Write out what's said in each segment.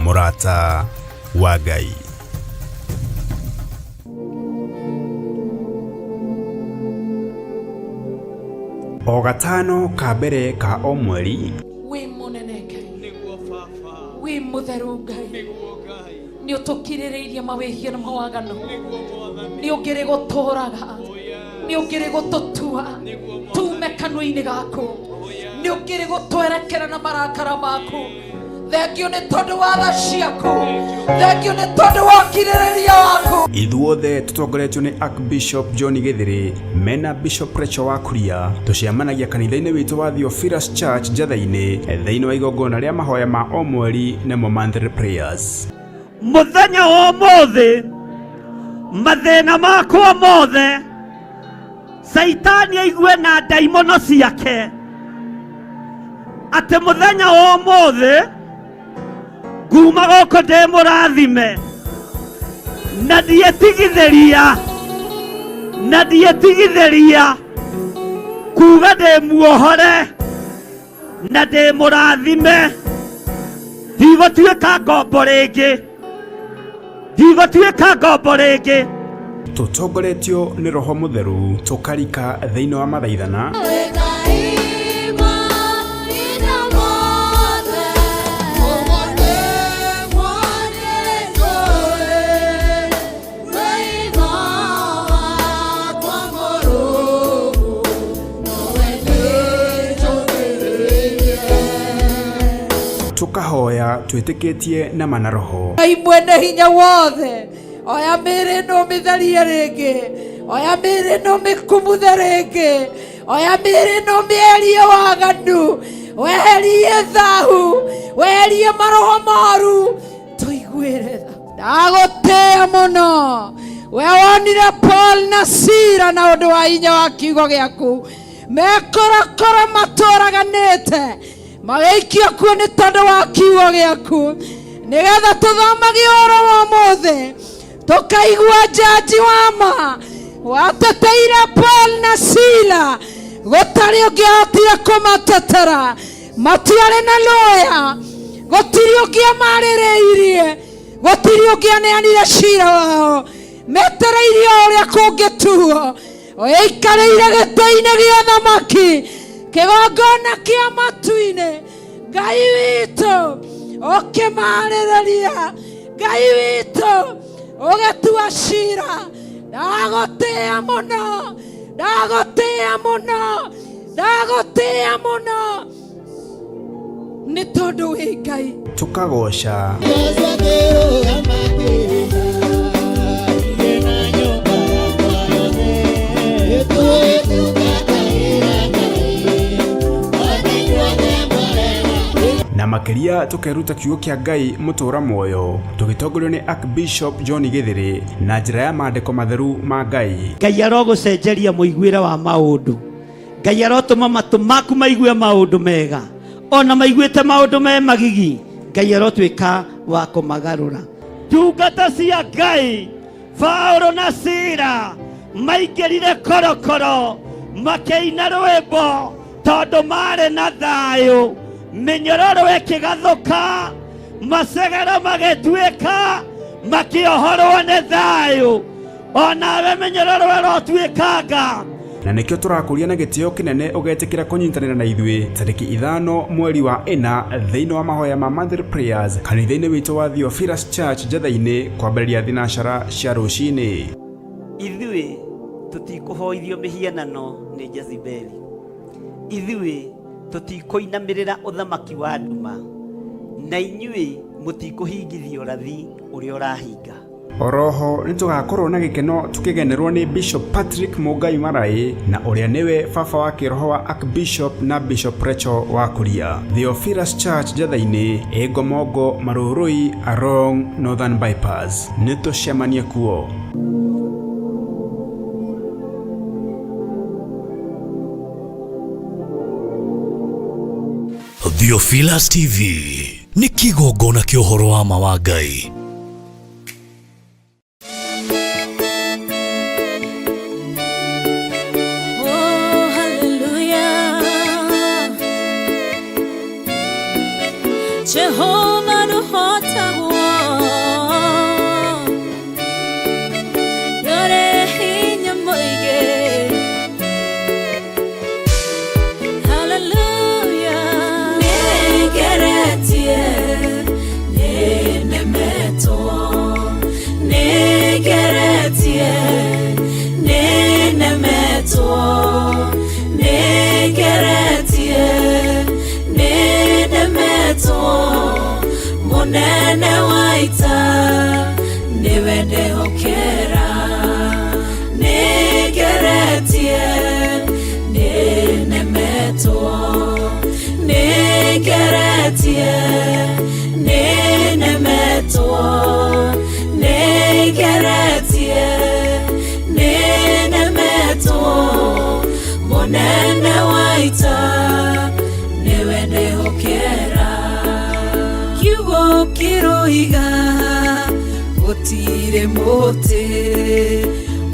Mũrata wa Ngai. O gatano ka mbere ka o mweri Wĩ mũnene Ngai, wĩ mũtheru Ngai, nĩ ũtũkirĩrĩirie mawĩhia na mawaganu, nĩ ũngĩrĩ gũtũraga, nĩ ũngĩrĩ gũtũtua tume kanua-inĩ gaku, nĩ ũngĩrĩ gũtwerekera na marakara maku. Thengio nĩ tondũ wa tha ciaku, thengio nĩ tondũ wa ũkirĩrĩria waku. Ithuothe tũtongoretio nĩ Archbishop John Gĩthĩrĩ mena Bishop Rachel wa Kuria tũcemanagia kanitha-inĩ witũ wa Theophilus Church Njatha-inĩ thĩinĩ wa igongona rĩa mahoya ma o mweri nĩmo monthly prayers. Mũthenya wa ũmũthĩ mathĩna makwa mothe Caitani aigue na ndaimono ciake atĩ mũthenya wa ũmũthĩ nguma gũkũ ndĩ mũrathime na ndietigithĩria na ndietigithĩria kuga ndĩ muohore na ndĩ mũrathime. Ndigũtuĩka ngombo rĩngĩ, ndigũtuĩka ngombo rĩngĩ. Tũtongoretio nĩ Roho Mũtheru tũkarika thĩinĩ wa mathaithana tũkahoya twĩtĩkĩtie na mana roho. Ngai mwene hinya wothe, oya mĩĩrĩ ĩno ũmĩtherie rĩngĩ, oya mĩĩrĩ ĩno ũmĩkumuthe rĩngĩ, oya mĩĩrĩ ĩno ũmĩeherie waganu, weherie thahu, weherie maroho moru, tũiguĩre tha. Ndagũtĩĩa mũno we wonire Paul na Sila na ũndũ wa hinya wa kiugo gĩaku mekorokoro matũraganĩte magĩikio kuo nĩ tondũ wa kiugo gĩaku, nĩgetha tũthomage ũhoro wa ũmũthĩ tũkaigua njanji wa ma wateteire Paul na Sila, gũtarĩ ũngĩahotire kũmatetera, matiarĩ na lawyer, gũtirĩ ũngĩamarĩrĩirie, gũtirĩ ũngĩaneanire cira wao, metereirie o ũrĩa kũngĩtuo. Ũikarĩire gĩtĩ-inĩ gĩa thamaki, kĩgongona kĩa matu-inĩ, Ngai witũ ũkĩmarĩrĩria, Ngai witũ ũgĩtua cira. Ndagũtĩĩa mũno, ndagũtĩĩa mũno, ndagũtĩĩa mũno nĩ tondũ wĩ Ngai. Tũkagoca na makĩria tũkeruta kiugo kĩa Ngai mũtũra muoyo tũgĩtongorio nĩ Archbishop John Gĩthĩrĩ na njĩra ya maandĩko matheru ma Ngai. Ngai arogũcenjeria mũiguĩre wa maũndũ. Ngai arotũma matũ maku maigue maũndũ mega ona maiguĩte maũndũ me magigi. Ngai arotuĩka wa kũmagarũra. Ndungata cia Ngai Paulo na Sila maingĩrire korokoro makĩina rwĩmbo tondũ marĩ na thayũ. Mĩnyororo ĩkĩgathũka, macegero magĩtuĩka, makĩohorwo nĩ thayũ. Onawe mĩnyororo ĩrotuĩkanga. Na nĩkĩo tũrakũria na gĩtĩo kĩnene ũgetĩkĩra kũnyitanĩra na ithuĩ tarĩki 5 mweri wa 4 thĩinĩ wa mahoya ma monthly prayers kanitha-inĩ witũ wa Theophilus Church Njatha-inĩ kwambĩrĩria thinacara cia rũcinĩ. Ithuĩ tũtikũhoithio mĩhianano nĩ Jezebeli. Ithuĩ tũtikũinamĩrĩra ũthamaki wa nduma, na inyuĩ mũtikũhingithia ũrathi ũrĩa ũrahinga. Oroho nĩ tũgakorwo na gĩkeno tũkĩgenerwo nĩ Bishop Patrick Mũngai Maraĩ na ũrĩa nĩwe baba wa kĩroho wa Archbishop na Bishop Rachel wa Kuria. Theophilus Church Njatha-inĩ, ĩ Ngomongo Marũrũi along Northern Bypass. Nĩ tũcemanie kuo. Theophilus TV nĩ kĩgongona kĩa ũhoro wa ma wa Ngai. Oh, hallelujah. Jehovah, no hota. Nĩnemetwo, nĩngeretie, nĩnemetwo, mũnene wa ita nĩwe ndehokera. Nĩngeretie, nĩnemetwo, nĩngeretie, nĩnemetwo, nĩngeretie, nĩnemetwo, mũnene wa ita nĩwe ndehokera. Kiugo kĩroiga gũtirĩ mũtĩ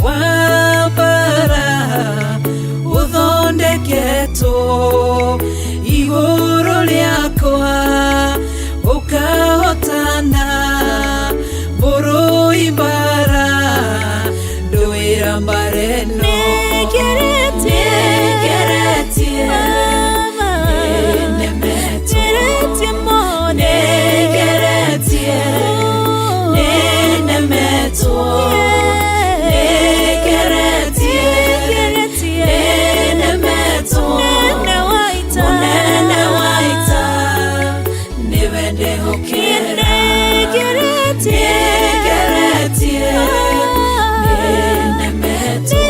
wa mbara ũthondeketwo igũrũ rĩakwa ũkahotana mũrũi mbara ndũĩra mbara ĩno. Nĩngeretie, nĩnemetwo, nĩngeretie, nĩnemetwo, nĩngeretie, nĩnemetwo, mũnene wa ita nĩwe ndehokera. Nĩngeretie, nĩnemetwo,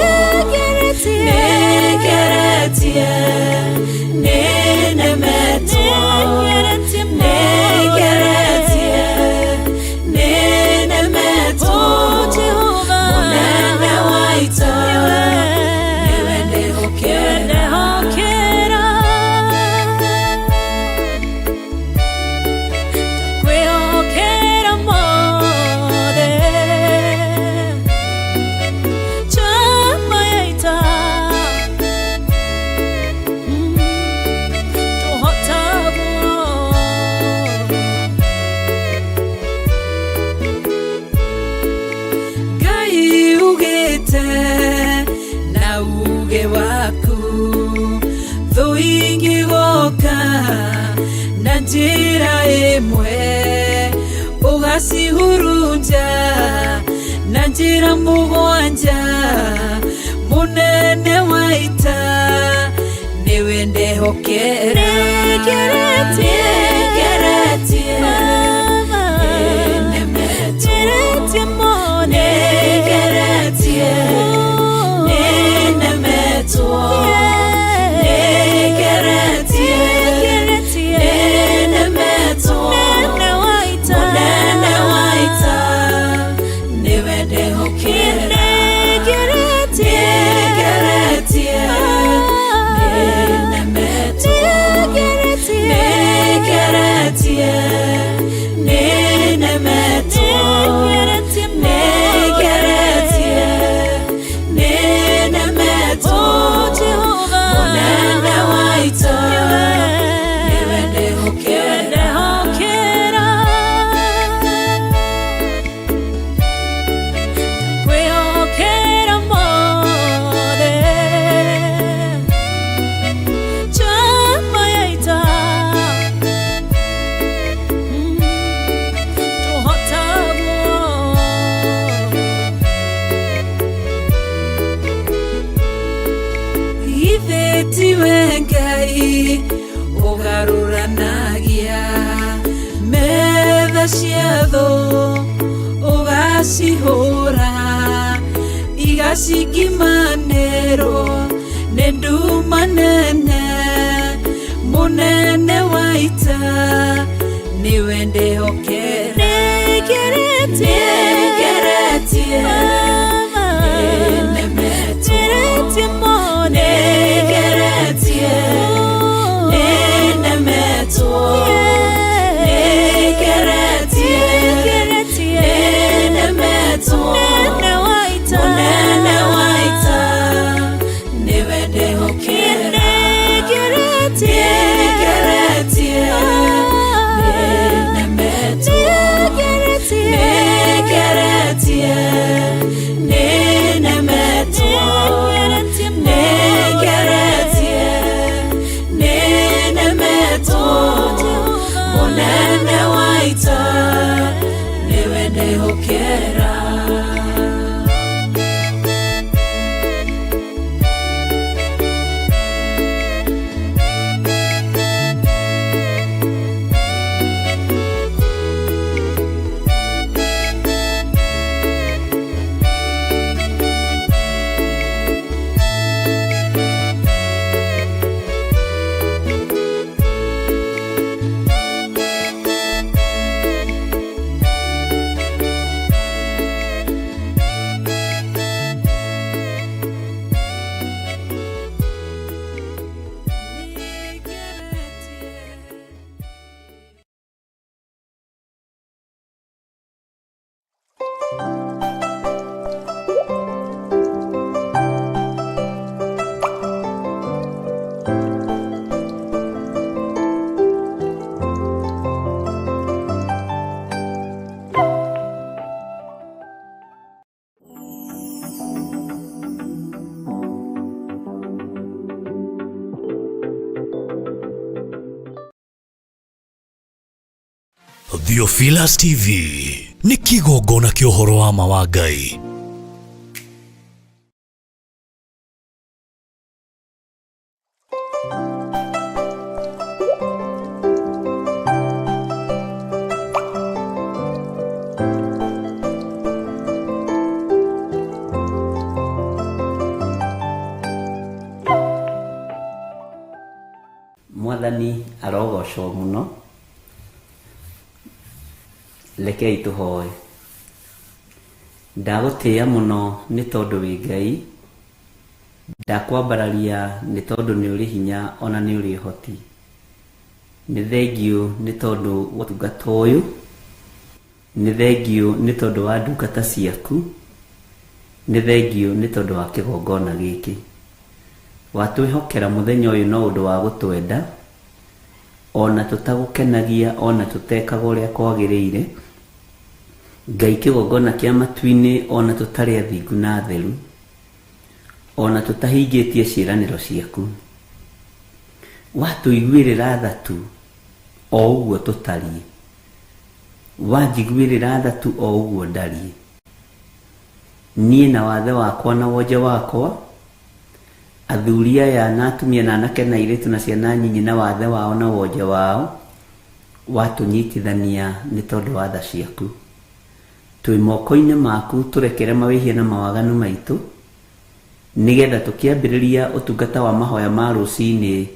nĩngeretie, nĩnemetwo, nĩngeretie, nĩnemetwo, mũnene wa ita nĩwe ndehokera. Kwĩhokera mothe chama ya ita tũhotagwo. Ngai ugĩte na uge waku thũ ingĩgoka na njĩra ĩmwe ũgacihurunja na njĩra mũgwanja mũnene wa ita nĩwe ndehokera. Nĩngeretie, Nĩngeretie, nĩnemetwo, nĩngeretie, nĩnemetwo, nĩngeretie, nĩnemetwo, mũnene wa ita nĩwe ndehokera. Nĩngeretie, nĩnemetwo, nĩngeretie, nĩnemetwo, nĩngeretie, nĩnemetwo, mũnene wa ita nĩwe ndehokera. Kwĩhokera mothe chama ya ita tũhotagwo. Githĩ tiwe Ngai ũgarũranagia metha cia thũ ũgacihũra igacingimanĩrwo nĩ nduma nene mũnene wa ita nĩwe ndehokera. Nĩngeretie, Nĩngeretie, nĩnemetwo, nĩngeretie, nĩnemetwo, nĩngeretie, nĩnemetwo, mũnene wa ita nĩwe ndehokera. Nĩngeretie, nĩnemetwo, Theophilus TV nĩ kĩgongona kĩa ũhoro wa ma wa Ngai. Mwathani arogocwo muno. Rekei tũhoe. Ndagũtĩĩa mũno nĩ tondũ wĩ Ngai, ndakwambararia nĩ tondũ nĩ ũrĩ hinya ona nĩ ũrĩ ũhoti. Nĩ thengiũ nĩ tondũ wa ũtungata ũyũ, nĩ thengiũ nĩ tondũ wa ndungata ciaku, nĩ thengiũ nĩ tondũ wa kĩgongona gĩkĩ. Watwĩhokera mũthenya ũyũ no ũndũ wa gũtwenda, ona tũtagũkenagia, ona tũtekaga ũrĩa kwagĩrĩire. Ngai kĩgongona kĩa matu-inĩ, ona tũtarĩ athingu na atheru, ona tũtahingĩtie ciĩranĩro ciaku. Watũiguĩrĩra tha tu o ũguo tũtariĩ, wanjiguĩrĩra tha tu o ũguo ndariĩ. Niĩ na wathe wakwa na wonje wakwa, athuri aya na atumia na anake na airĩtu na ciana nyinyi na wathe wao na wonje wao, watũnyitithania nĩ tondũ wa tha ciaku. Twĩ moko-inĩ maku, tũrekere mawĩhia na mawaganu maitũ, nĩgetha tũkĩambĩrĩria ũtungata wa mahoya ma rũcinĩ,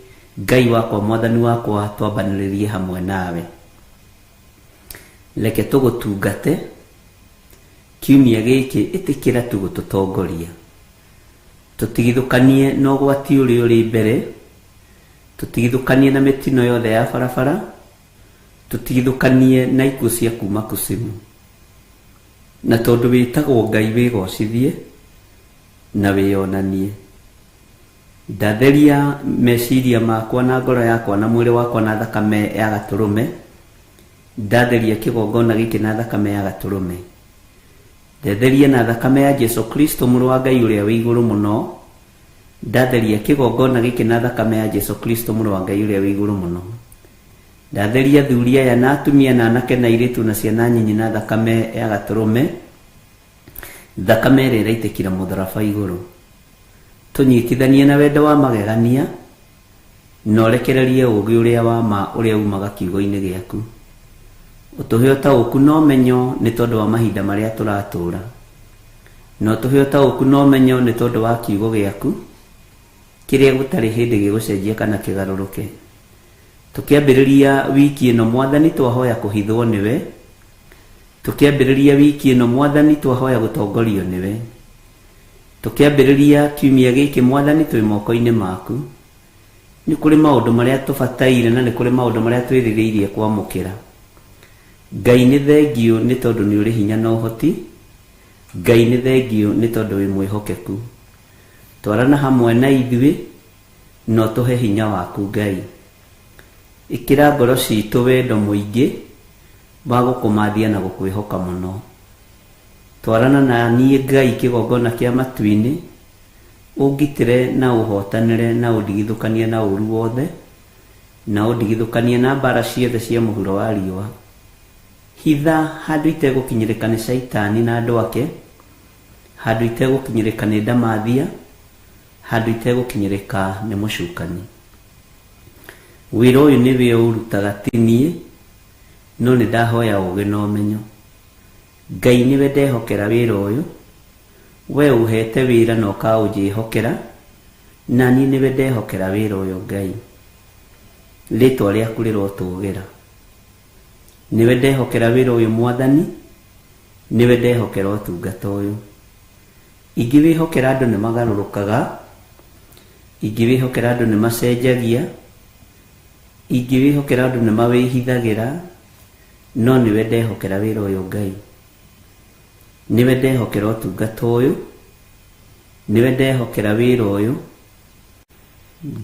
Ngai wakwa Mwathani wakwa, twambanĩrĩrie hamwe nawe. Reke tũgũtungate kiumia gĩkĩ, ĩtĩkĩra tu gũtũtongoria. Tũtigithũkanie na ũgwati ũrĩa ũrĩ mbere, tũtigithũkanie na mĩtino yothe ya barabara, tũtigithũkanie na ikuũ cia kuma kucimu. Na tondũ wĩtagwo Ngai wĩgocithie na wĩyonanie. Ndatheria meciria makwa na ngoro yakwa na mwĩrĩ wakwa na thakame ya gatũrũme. Ndatheria kĩgongona gĩkĩ na thakame ya gatũrũme. Ndatheria na thakame ya Jesu Kristo mũrũ wa Ngai ũrĩa wĩ igũrũ mũno. Ndatheria kĩgongona gĩkĩ na thakame ya Jesu Kristo mũrũ wa Ngai ũrĩa wĩ igũrũ mũno. Ndatheria athuri aya na atumia na anake na airĩtu na ciana nyinyi na thakame ya gatũrũme, thakame ĩrĩa ĩraitĩkĩra mũtharaba igũrũ. Tũnyitithanie na wendo wa magegania, na ũrekererie ũũgĩ ũrĩa wa ma ũrĩa umaga kiugo-inĩ gĩaku. Ũtũhe ũtaũku na ũmenyo nĩ tondũ wa mahinda marĩa tũratũũra, na ũtũhe ũtaũku na ũmenyo nĩ tondũ wa kiugo gĩaku kĩrĩa gũtarĩ hĩndĩ gĩgũcenjia kana kĩgarũrũke. Tũkĩambĩrĩria wiki ĩno Mwathani twahoya kũhithwo nĩwe, tũkĩambĩrĩria wiki ĩno Mwathani twahoya gũtongorio nĩwe, tũkĩambĩrĩria kiumia gĩkĩ Mwathani twĩ moko-inĩ maku. Nĩ kũrĩ maũndũ marĩa tũbataire na nĩ kũrĩ maũndũ marĩa twĩrirĩirie kwamũkĩra. Ngai nĩ thengiũ nĩ tondũ nĩ ũrĩ hinya na ũhoti, Ngai nĩ thengiũ nĩ tondũ wĩ mwĩhokeku. Twarana hamwe na ithuĩ na ũtũhe hinya waku Ngai. Ĩkĩra ngoro citũ wendo mũingĩ wa gũkũmathia na gũkwĩhoka mũno. Twarana na niĩ Ngai kĩgongona kĩa matu-inĩ, ũngitĩre na ũhotanĩre na ũndigithũkanie na ũũru wothe, na ũndigithũkanie na mbara ciothe cia mũhuro wa riũa. Hitha handũ itegũkinyĩrĩka nĩ Shaitani na andũ ake, handũ itegũkinyĩrĩka nĩ ndamathia, handũ itegũkinyĩrĩka nĩ mũcukani. Wĩra ũyũ nĩwe ũrutaga ti niĩ, no nĩ ndahoya ũũgĩ na ũmenyo. Ngai nĩwe ndehokera wĩra ũyũ, we ũhete wĩra na ũkaũnjĩhokera, na niĩ nĩwe ndehokera wĩra ũyũ Ngai. Rĩtwa rĩaku rĩrotũgĩra. Nĩwe ndehokera wĩra ũyũ Mwathani, nĩwe ndehokera ũtungata ũyũ. Ingĩwĩhokera andũ nĩ magarũrũkaga, ingĩwĩhokera andũ nĩ macenjagia, ingĩwĩhokera andũ nĩ mawĩhithagĩra, no nĩwe ndehokera wĩra ũyũ Ngai. Nĩwe ndehokera ũtungata ũyũ, nĩwe ndehokera wĩra ũyũ.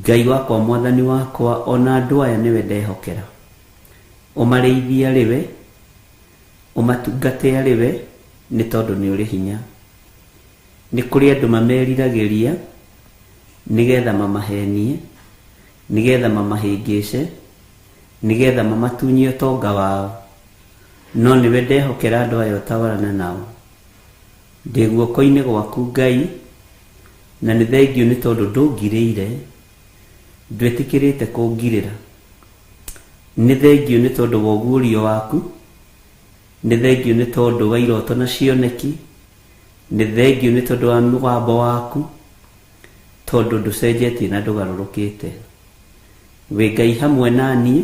Ngai wakwa, mwathani wakwa, ona andũ aya nĩwe ndehokera. Ũmarĩithie arĩ we, ũmatungate arĩ we, nĩ tondũ nĩ ũrĩ hinya. Nĩ kũrĩ andũ mameriragĩria nĩgetha mamahenie, nĩgetha mamahĩngĩce, nĩgetha mamatunye ũtonga wao. No nĩwe ndehokera andũ aya ũtawarane nao. Ndĩ guoko-inĩ gwaku Ngai, na nĩ thengiũ nĩ tondũ ndũngirĩire, ndwĩtĩkĩrĩte kũngirĩra. Nĩ thengiũ nĩ tondũ wa ũguũrio waku, nĩ thengiũ nĩ tondũ wa iroto na cioneki, nĩ thengiũ nĩ tondũ wa mũgambo waku, tondũ ndũcenjetie na ndũgarũrũkĩte. Wĩ Ngai hamwe na niĩ,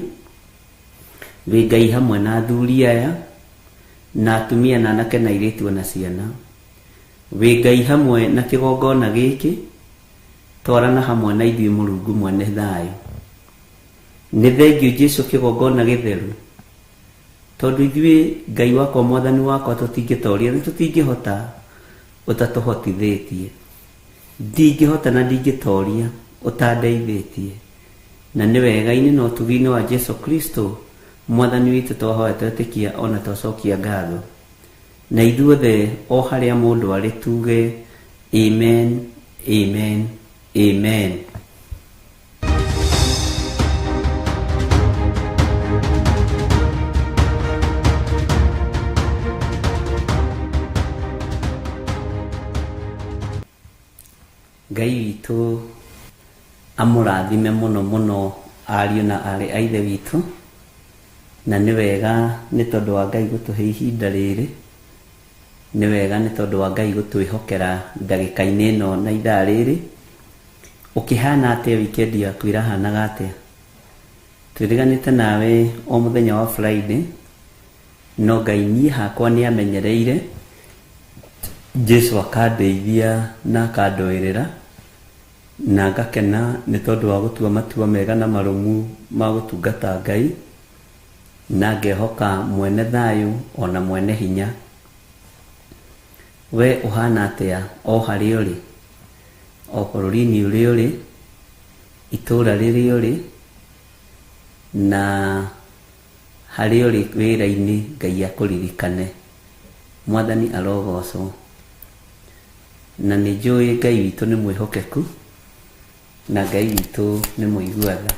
wĩ Ngai hamwe na athuri aya, na atumia na anake na airĩtu ona ciana. Wĩ Ngai hamwe na kĩgongona gĩkĩ, twarana hamwe na ithuĩ Mũrungu mwene thayũ. Nĩ thengiũ Jesu kĩgongona gĩtheru, tondũ ithuĩ Ngai wakwa mwathani wakwa tũtingĩtoria na tũtingĩhota ũtatũhotithĩtie. Ndingĩhota na ndingĩtoria ũtandeithĩtie. Na nĩ wega-inĩ na ũtugi-inĩ wa Jesu Kristo mwathani witũ twahoya twetĩkia ona twacokia ngatho. Na ithuothe o harĩa mũndũ arĩ tuge amen, amen, amen. Ngai witũ amũrathime mũno mũno ariũ na aarĩ a Ithe witũ, na nĩ wega nĩ tondũ wa Ngai gũtũhe ihinda rĩrĩ, nĩ wega nĩ tondũ wa Ngai gũtwĩhokera ndagĩka-inĩ ĩno na ithaa rĩrĩ. Ũkĩhana atĩa wikendi yaku ĩrahanaga atĩa? Twĩrĩganĩte nawe o mũthenya wa Friday, no Ngai niĩ hakwa nĩ amenyereire, Jesu akandeithia na akandũĩrĩra, na ngakena nĩ tondũ wa gũtua matua mega na marũmu ma gũtungata Ngai, na ngehoka mwene thayũ ona mwene hinya. We ũhana atĩa o harĩa ũrĩ, o bũrũri-inĩ ũrĩa ũrĩ, itũũra rĩrĩa ũrĩ, na harĩa ũrĩ wĩra-inĩ, Ngai akũririkane. Mwathani arogocwo. Na nĩ njũĩ Ngai witũ nĩ mwĩhokeku, na Ngai witũ nĩ mũigua tha.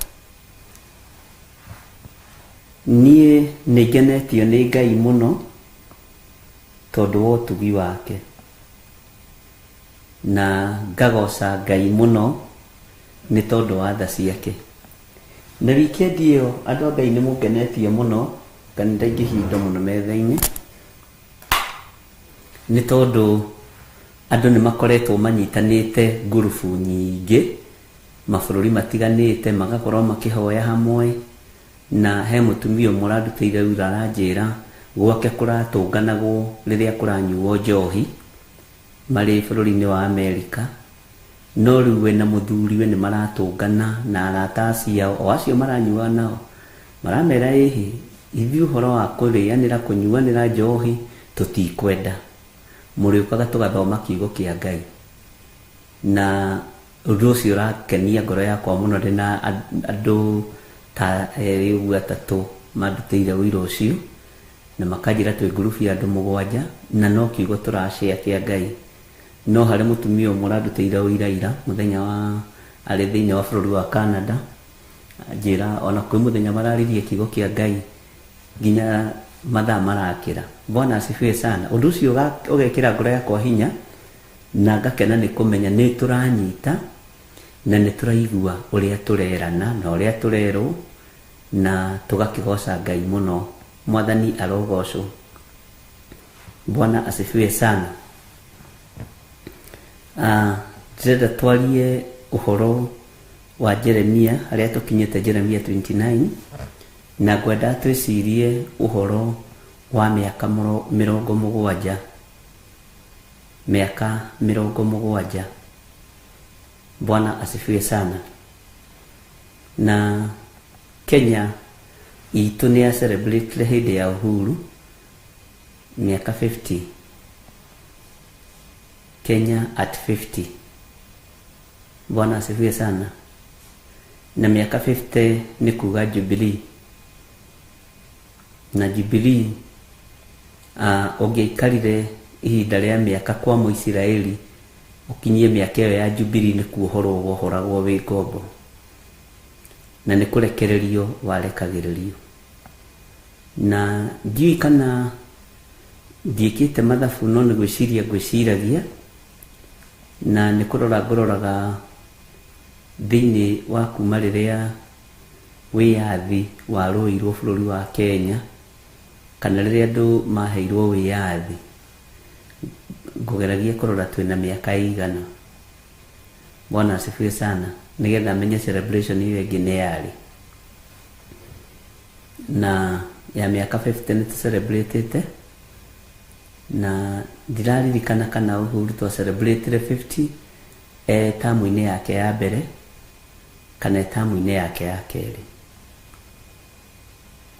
Niĩ nĩ ngenetio nĩ Ngai mũno tondũ wa ũtugi wake, na ngagoca Ngai mũno nĩ tondũ wa tha ciake. Na wikendi ĩyo andũ a Ngai nĩ mũngenetie mũno, nga nĩ ndaingĩhia indo mũno metha-inĩ, nĩ tondũ andũ nĩ makoretwo manyitanĩte ngurubu nyingĩ, mabũrũri matiganĩte, magakorwo makĩhoya hamwe. Na he mũtumia ũmwe ũrandutĩire wĩra aranjĩra gwake kũratũnganagwo rĩrĩa kũranyuo njohi marĩ bũrũri-inĩ wa Amerika, no rĩu we na mũthuriwe nĩ maratũngana na arata aciao o acio maranyuaga nao, maramera ĩhĩ, ithuĩ ũhoro wa kũrĩanĩra kũnyuanĩra njohi tũtikwenda, mũrĩũkaga tũgathoma kiugo kĩa Ngai. Na ũndũ ũcio ũrakenia ngoro yakwa mũno. Ndĩna andũ ta erĩ ũguo atatũ mandutĩire ũira ũcio, na makanjĩra twĩ ngurubu ya andũ mũgwanja, na no kiugo tũracĩa kĩa Ngai. No harĩ mũtumia ũmwe ũrandutĩire ũira ira mũthenya wa arĩ thĩinĩ wa bũrũri wa Canada, anjĩra ona kwĩ mũthenya mararirie kiugo kĩa Ngai nginya mathaa marakĩra. Bwana asifiwe sana. Ũndũ ũcio ũgekĩra ngoro yakwa hinya, na ngakena nĩ kũmenya nĩ tũranyita na nĩ tũraigua ũrĩa tũrerana na ũrĩa tũrerwo, na tũgakĩgoca Ngai mũno. Mwathani arogocwo. Bwana asifiwe sana. Ndĩrenda twarie ũhoro wa Jeremia, harĩa tũkinyĩte Jeremia 29, na ngwenda twĩcirie ũhoro wa mĩaka mĩrongo mũgwanja. Mĩaka mĩrongo mũgwanja. Bwana asifiwe sana. Na Kenya itũ nĩ ya celebrate hĩndĩ ya uhuru mĩaka 50. Kenya at 50. Bwana asifiwe sana. Na mĩaka 50 nĩ kuga Jubilee. Na Jubilee ũngĩaikarire ihinda rĩa mĩaka kwa Mũisiraeli ũkinyie mĩaka ĩyo ya Jubilee nĩ kuohorwo wohoragwo wĩ ngombo na nĩ kũrekererio warekagĩrĩrio. Na ndiũĩ kana ndiĩkĩte mathabu no nĩ gwĩciria ngwĩciragia na nĩ kũrora ngũroraga thĩinĩ wa kuma rĩrĩa wĩyathi warũĩirwo bũrũri wa Kenya kana rĩrĩa andũ maheirwo wĩyathi, ngũgeragia kũrora twĩna mĩaka ĩigana. Bwana asifiwe sana, nĩgetha menye celebration ĩyo ĩngĩ nĩ yarĩ na ya mĩaka 50 nĩ tũ-celebrate-ĩte na ndiraririkana kana Uhuru twa celebrate 50 e tamu-inĩ yake ya mbere kana e tamu-inĩ yake ya kerĩ.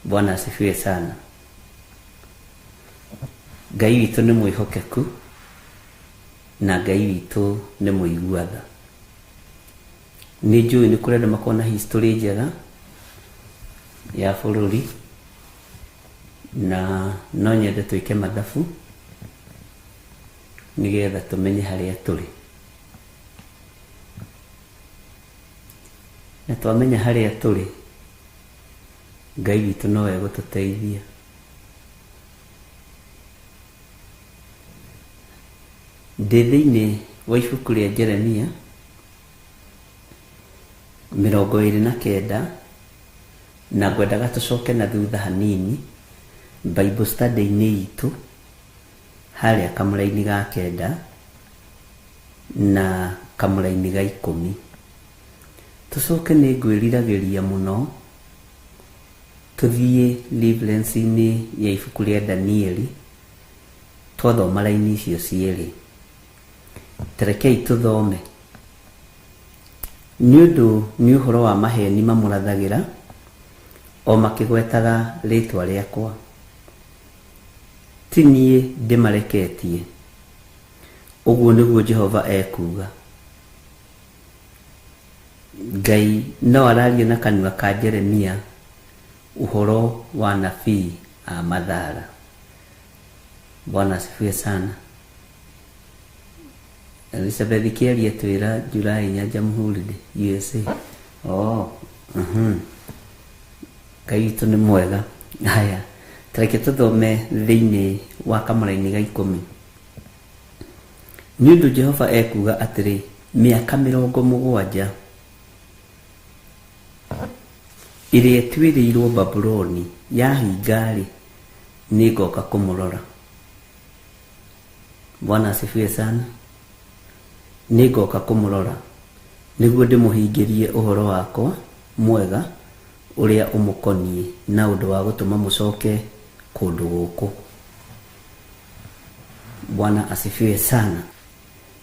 Bwana asifiwe sana. Ngai witũ nĩ mwĩhokeku na Ngai witũ nĩ mũigua tha. Nĩ njũĩ nĩ kũrĩ andũ makoragwo na history njega ya bũrũri na no nyende twĩke mathabu nĩgetha tũmenye harĩa tũrĩ. Na twamenya harĩa tũrĩ, Ngai witũ no egũtũteithia. Ndĩ thĩinĩ wa ibuku rĩa Jeremia 29 na ngwendaga tũcoke na thutha hanini Bible study-inĩ itũ harĩa kamũraini ga 9 na kamũraini ga 10. Tũcoke nĩ ngwĩriragĩria mũno tũthiĩ reference-inĩ ya ibuku rĩa Danieli twathoma raini icio cierĩ. Tarekei tũthome. Nĩ ũndũ nĩ ũhoro wa maheni mamũrathagĩra o makĩgwetaga rĩtwa rĩakwa. Ti niĩ ndĩmareketie, ũguo nĩguo Jehova ekuuga. Ngai no araria na kanua ka Jeremia ũhoro wa nabii a mathara. Bwana asifiwe sana. Elizabeth Kĩaria twĩra July 4 Jamhuri USA. Oh, Ngai witũ nĩ mwega. Haya, tareke tũthome thĩinĩ wa kamũraini ga 10. Nĩ ũndũ Jehova ekuuga atĩrĩ, mĩaka 70 ĩrĩa ĩtuĩrĩirwo Babuloni yahinga-rĩ, nĩngoka kũmũrora. Bwana asifiwe sana. Nĩngoka kũmũrora nĩguo ndĩmũhingĩrie ũhoro wakwa mwega ũrĩa ũmũkoniĩ na ũndũ wa gũtũma mũcoke kũndũ gũkũ. Bwana asifiwe sana.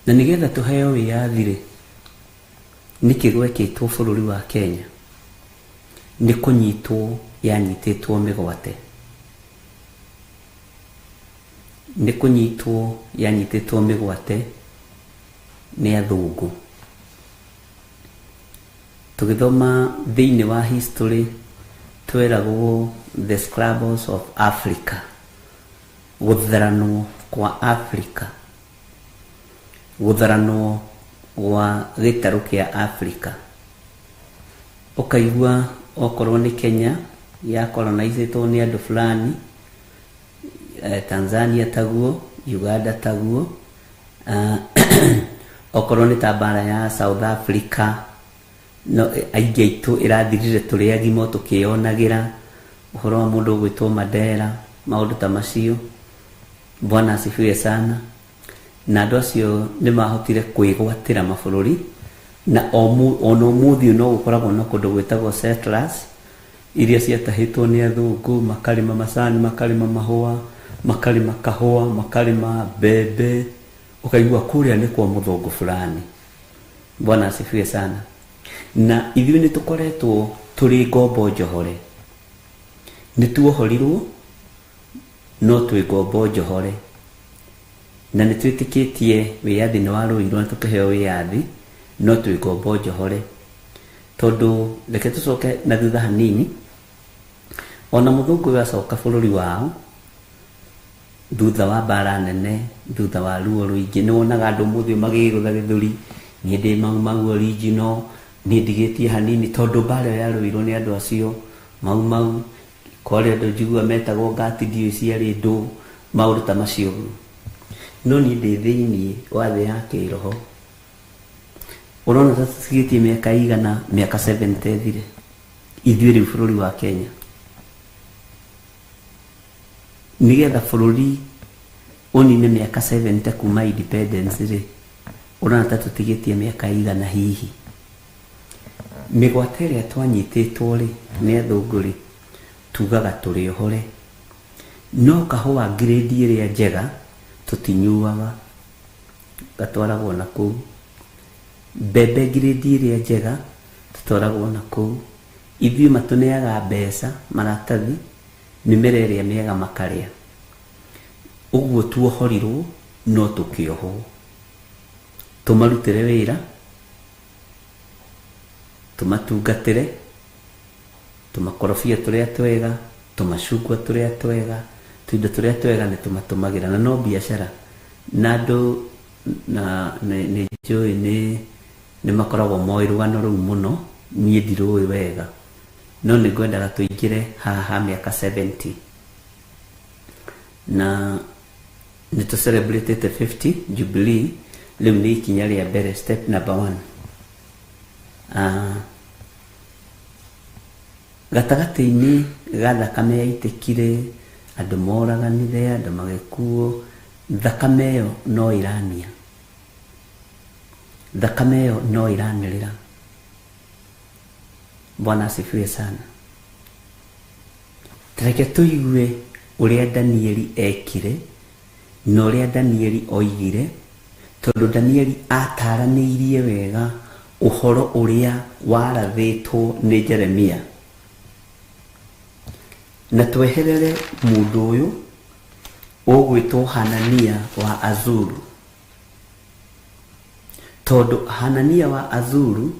Na nĩgetha tũheo wĩyathi-rĩ, nĩkĩ gwekĩtwo bũrũri wa Kenya? Nĩ kũnyitwo yanyitĩtwo mĩgwate. Nĩ kũnyitwo yanyitĩtwo mĩgwate nĩ athũngũ. Tũgĩthoma thĩinĩ wa history tweragwo the scrambles of Africa, gũtharanwo kwa Africa, gũtharanwo gwa gĩtarũ kĩa Africa. Ũkaigua okorwo nĩ Kenya ya colonizĩtwo nĩ andũ fulani, Tanzania taguo, Uganda taguo, okorwo nĩ ta mbara ya South Africa, no aingĩ aitũ ĩrathirire tũrĩ agima tũkĩyonagĩra ũhoro wa mũndũ ũgwĩtwo Mandela, maũndũ ta macio. Bwana asifiwe sana. Na andũ acio nĩ mahotire kwĩgwatĩra mabũrũri na ona ũmũthĩ no gũkoragwo na kũndũ gwĩtagwo settlers iria ciatahĩtwo nĩ athũngũ, makarĩma macani, makarĩma mahũa, makarĩma kahũa, makarĩma mbembe, ũkaigua kũrĩa nĩ kwa mũthũngũ fulani. Bwana asifiwe sana. Na ithuĩ nĩ tũkoretwo tũrĩ ngombo njohore. Nĩ tuohorirwo no twĩ ngombo njohore. Na nĩ twĩtĩkĩtie wĩyathi nĩ warũirwo na tũkĩheo wĩyathi, no twĩ ngombo njohore. Tondũ reke tũcoke na thutha hanini, ona mũthũngũ ũyũ acoka bũrũri wao, thutha wa mbara nene, thutha wa ruo rũingĩ, nĩ wonaga andũ ũmũthĩ magĩgũtha gĩthũri, niĩ ndĩ Mau Mau original, niĩ ndigĩtie hanini, tondũ mbara ĩyo yarũirwo nĩ andũ acio Mau Mau, kwarĩ andũ njiguaga metagwo ngati ndiũĩ ciarĩ ndũ, maũndũ ta macio ũguo. No niĩ ndĩ thĩinĩ wa thĩ ya kĩroho. Ũrona ta tũtigĩtie mĩaka igana, mĩaka 70 ĩthire, ithuĩ rĩu bũrũri wa Kenya. Nĩgetha bũrũri ũnine mĩaka 70 kuma independence rĩ, ũrona ta tũtigĩtie mĩaka igana hihi. Mĩgwate ĩrĩa twanyitĩtwo rĩ, nĩ athũngũ rĩ, tugaga tũrĩ ohore. No kahũa grade ĩrĩa njega tũtinyuaga, gatwaragwo na kũu. Mbembe grade ĩrĩa njega tũtwaragwo na kũu. Ithuĩ matũneaga mbeca, maratathi, mĩmera ĩrĩa mĩega makarĩa. Ũguo tuohorirwo no tũkĩohwo. Tũmarutĩre wĩra, tũmatungatĩre, tũmakorobia tũrĩa twega, tũmacungwa tũrĩa twega, tũindo tũrĩa twega nĩ tũmatũmagĩra, na no biacara. Na andũ na nĩ njũĩ nĩ makoragwo moĩ rũgano rũu mũno, niĩ ndirũĩ wega. No nĩ ngwendaga tũingĩre haha ha mĩaka 70. Na nĩ tũ celebrate 50 Jubilee, rĩu nĩ ikinya rĩa mbere, step number 1. Gatagatĩ-inĩ ga thakame yaitĩkire, andũ moraganire, andũ magĩkuo, thakame ĩyo no ĩrania. Thakame ĩyo no ĩranĩrĩra. Bwana asifiwe sana. Reke tũigue ũrĩa Danieli ekire na ũrĩa Danieli oigire, tondũ Danieli ataranĩirie wega ũhoro ũrĩa warathĩtwo nĩ Jeremia. Na tweherere mũndũ ũyũ ũgwĩtwo Hanania wa Azuru, tondũ Hanania wa Azuru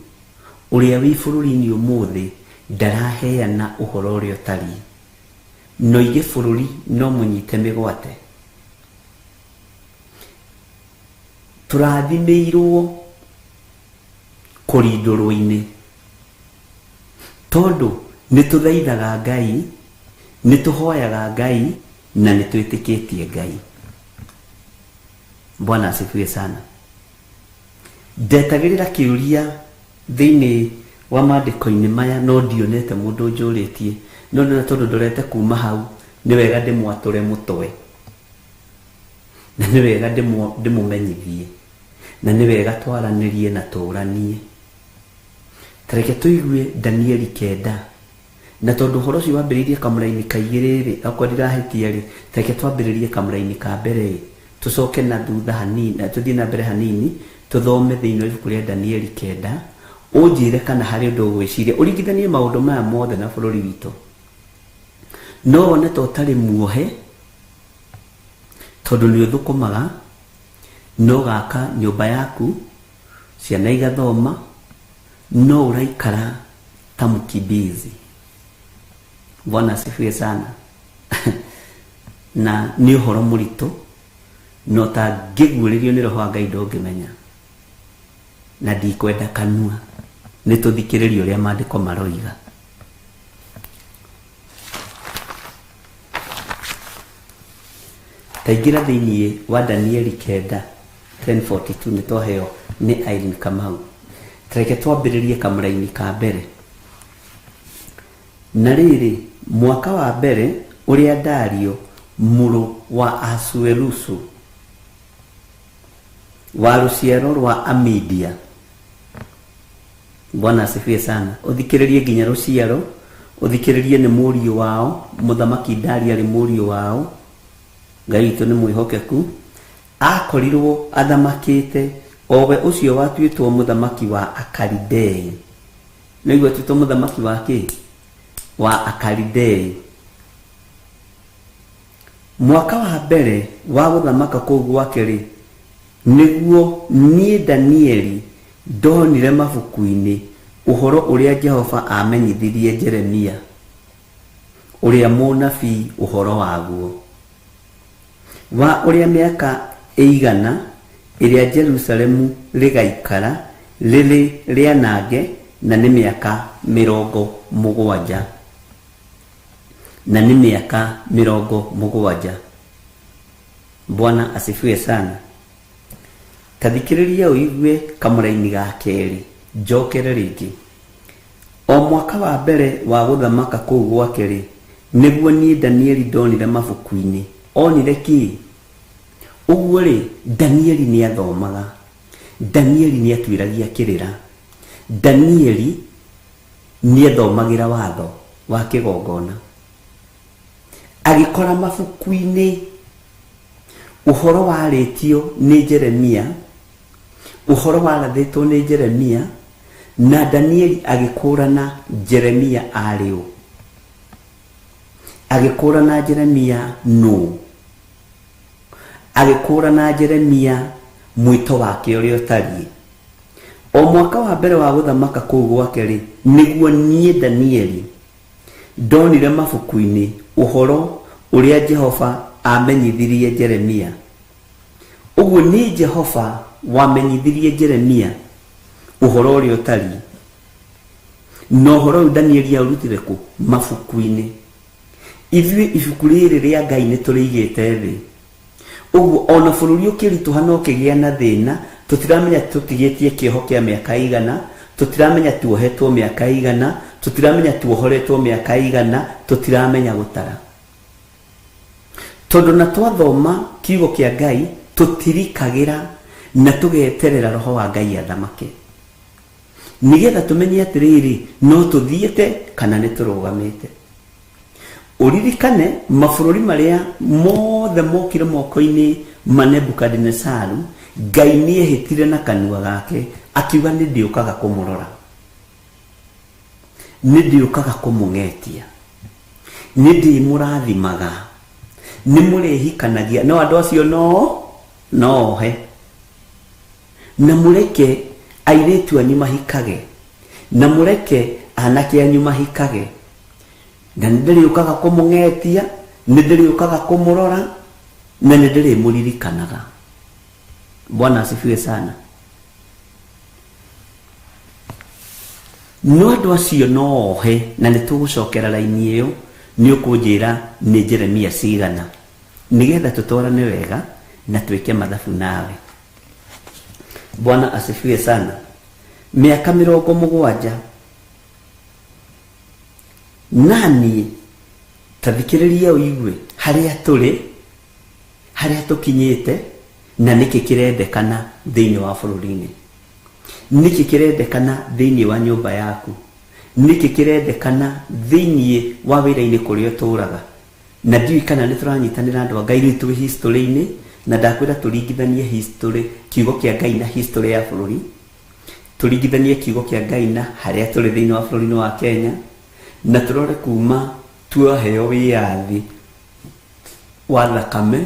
ũrĩa wĩ bũrũri-inĩ ũmũthĩ ndaraheana ũhoro ũrĩa ũtariĩ. No ige bũrũri no mũnyite mĩgwate. Tũrathimĩirwo kũrindũrwo-inĩ, tondũ nĩ tũthaithaga Ngai, nĩ tũhoyaga Ngai, na nĩ twĩtĩkĩtie Ngai. Bwana asifiwe sana. Ndetagĩrĩra kĩũria thĩinĩ wa maandĩko-inĩ maya, no ndionete mũndũ ũnjũrĩtie, no ndĩrona tondũ ndorete kuma hau, nĩ wega ndĩmwatũre mũtwe, na nĩ wega ndĩmũmenyithie, na nĩ wega twaranĩrie na tũranie. Tareke tũigue Danieli 9, na tondũ ũhoro ũcio wambĩrĩirie kamũra-inĩ ka igĩrĩ rĩ, okorwo ndirahĩtia rĩ, tareke twambĩrĩrie kamũra-inĩ ka mbere rĩ, tũcoke na thutha hanini, na tũthiĩ na mbere hanini, tũthome thĩinĩ wa ibuku rĩa Danieli 9, ũnjĩre kana harĩ ũndũ ũgwĩciria, ũringithanie maũndũ maya mothe na bũrũri witũ. No wone ta ũtarĩ muohe, tondũ nĩ ũthũkũmaga, no gaka nyũmba yaku, ciana igathoma, no ũraikara ta mũkimbizi. Bwana asifiwe sana. Na nĩ ũhoro mũritũ, no tangĩguũrĩrio nĩ Roho wa Ngai ndũngĩmenya. Na ndikwenda kanua, nĩ tũthikĩrĩrie ũrĩa maandĩko maroiga. Taingĩra thĩinĩ wa Danieli 9 10:42, nĩ twaheo nĩ Irene Kamau. Tareke twambĩrĩrie kamũra-inĩ ka mbere. Na rĩrĩ, mwaka wa mbere ũrĩa Dario mũrũ wa Ahasuerusu wa rũciaro rwa Amidia. Bwana asifiwe sana. Ũthikĩrĩrie nginya rũciaro, ũthikĩrĩrie nĩ mũriũ wao, mũthamaki Dario arĩ mũriũ wao. Ngai witũ nĩ mwĩhokeku. Akorirwo athamakĩte owe ũcio watuĩtwo mũthamaki wa Akalidei. Nĩguo atuĩtwo mũthamaki wa kĩ? Wa Akalidei. Mwaka wa mbere wa gũthamaka kũu gwake-rĩ, nĩguo niĩ Danieli ndonire mabuku-inĩ ũhoro ũrĩa Jehova amenyithirie Jeremia ũrĩa mũnabii ũhoro waguo, wa ũrĩa mĩaka ĩigana ĩrĩa Jerusalemu rĩgaikara rĩrĩ rĩanange, na nĩ mĩaka 70. Na nĩ mĩaka 70. Bwana asifiwe sana. Tathikĩrĩria ũigue kamũraini ga kerĩ, njokere rĩngĩ. O mwaka wa mbere wa gũthamaka kũu gwake-rĩ, nĩguo niĩ Danieli ndonire mabuku-inĩ. Onire kĩ? Ũguo rĩ, Danieli nĩathomaga, Danieli nĩatuĩragia kĩrĩra, Danieli nĩethomagĩra watho wa kĩgongona. Agĩkora mabuku-inĩ ũhoro warĩtio nĩ Jeremia, ũhoro warathĩtwo nĩ Jeremia, na Danieli agĩkũrana Jeremia arĩ ũ, agĩkũrana Jeremia nũ, agĩkũrana Jeremia mwĩto wake ũrĩa ũtariĩ. O mwaka wa mbere wa gũthamaka kũu gwake-rĩ, nĩguo niĩ Danieli ndonire mabuku-inĩ ũhoro ũrĩa Jehova amenyithirie Jeremia. Ũguo nĩ Jehova wamenyithirie Jeremia ũhoro ũrĩa ũtariĩ. Na ũhoro ũyũ Danieli aũrutire kũ? Mabuku-inĩ. Ithuĩ ibuku rĩrĩ rĩa Ngai nĩ tũrĩigĩte thĩ. Ũguo ona bũrũri ũkĩritũha na ũkĩgĩa na thĩna, tũtiramenya tũtigĩtie kĩoho kĩa mĩaka igana, tũtiramenya tuohetwo mĩaka igana, tũtiramenya tuohoretwo mĩaka igana, tũtiramenya gũtara. Tondũ na twathoma kiugo kĩa Ngai, tũtirikagĩra na tũgeterera roho wa Ngai athamake, nĩgetha tũmenye atĩrĩrĩ, no tũthiĩte kana nĩ tũrũgamĩte. Ũririkane mabũrũri marĩa mothe mokire moko-inĩ ma Nebukadinesaru, Ngai nĩehĩtire na kanua gake akiuga nĩ ndĩũkaga kũmũrora, nĩ ndĩũkaga kũmũng'etia, nĩ ndĩmũrathimaga, nĩ mũrĩhikanagia. No andũ acio no ohe, na mũreke airĩtu anyu mahikage, na mũreke anake anyu mahikage, na nĩ ndĩrĩũkaga kũmũng'etia, nĩ ndĩrĩũkaga kũmũrora, na nĩ ndĩrĩmũririkanaga. Bwana asifiwe sana. No andũ acio no ohe, na nĩ tũgũcokera raini ĩyo, nĩ ũkũnjĩra nĩ Jeremia cigana, nĩgetha tũtwarane wega na twĩke mathabu nawe. Bwana asifiwe sana. Mĩaka 70. Nani tathikĩrĩria ũigue harĩa tũrĩ, harĩa tũkinyĩte, na nĩkĩ kĩrendekana thĩinĩ wa bũrũri-inĩ, nĩkĩ kĩrendekana thĩinĩ wa nyũmba yaku, nĩkĩ kĩrendekana thĩinĩ wa wĩra-inĩ kũrĩa ũtũraga. Na ndiũĩ kana nĩ tũranyitanĩra andũ a Ngai rĩu twĩ history-inĩ, na ndakwĩra tũringithanie history, kiugo kĩa Ngai na history ya bũrũri, tũringithanie kiugo kĩa Ngai na harĩa tũrĩ thĩinĩ wa bũrũri-inĩ wa Kenya, na tũrore kuma tuaheo wĩyathi wa thakame,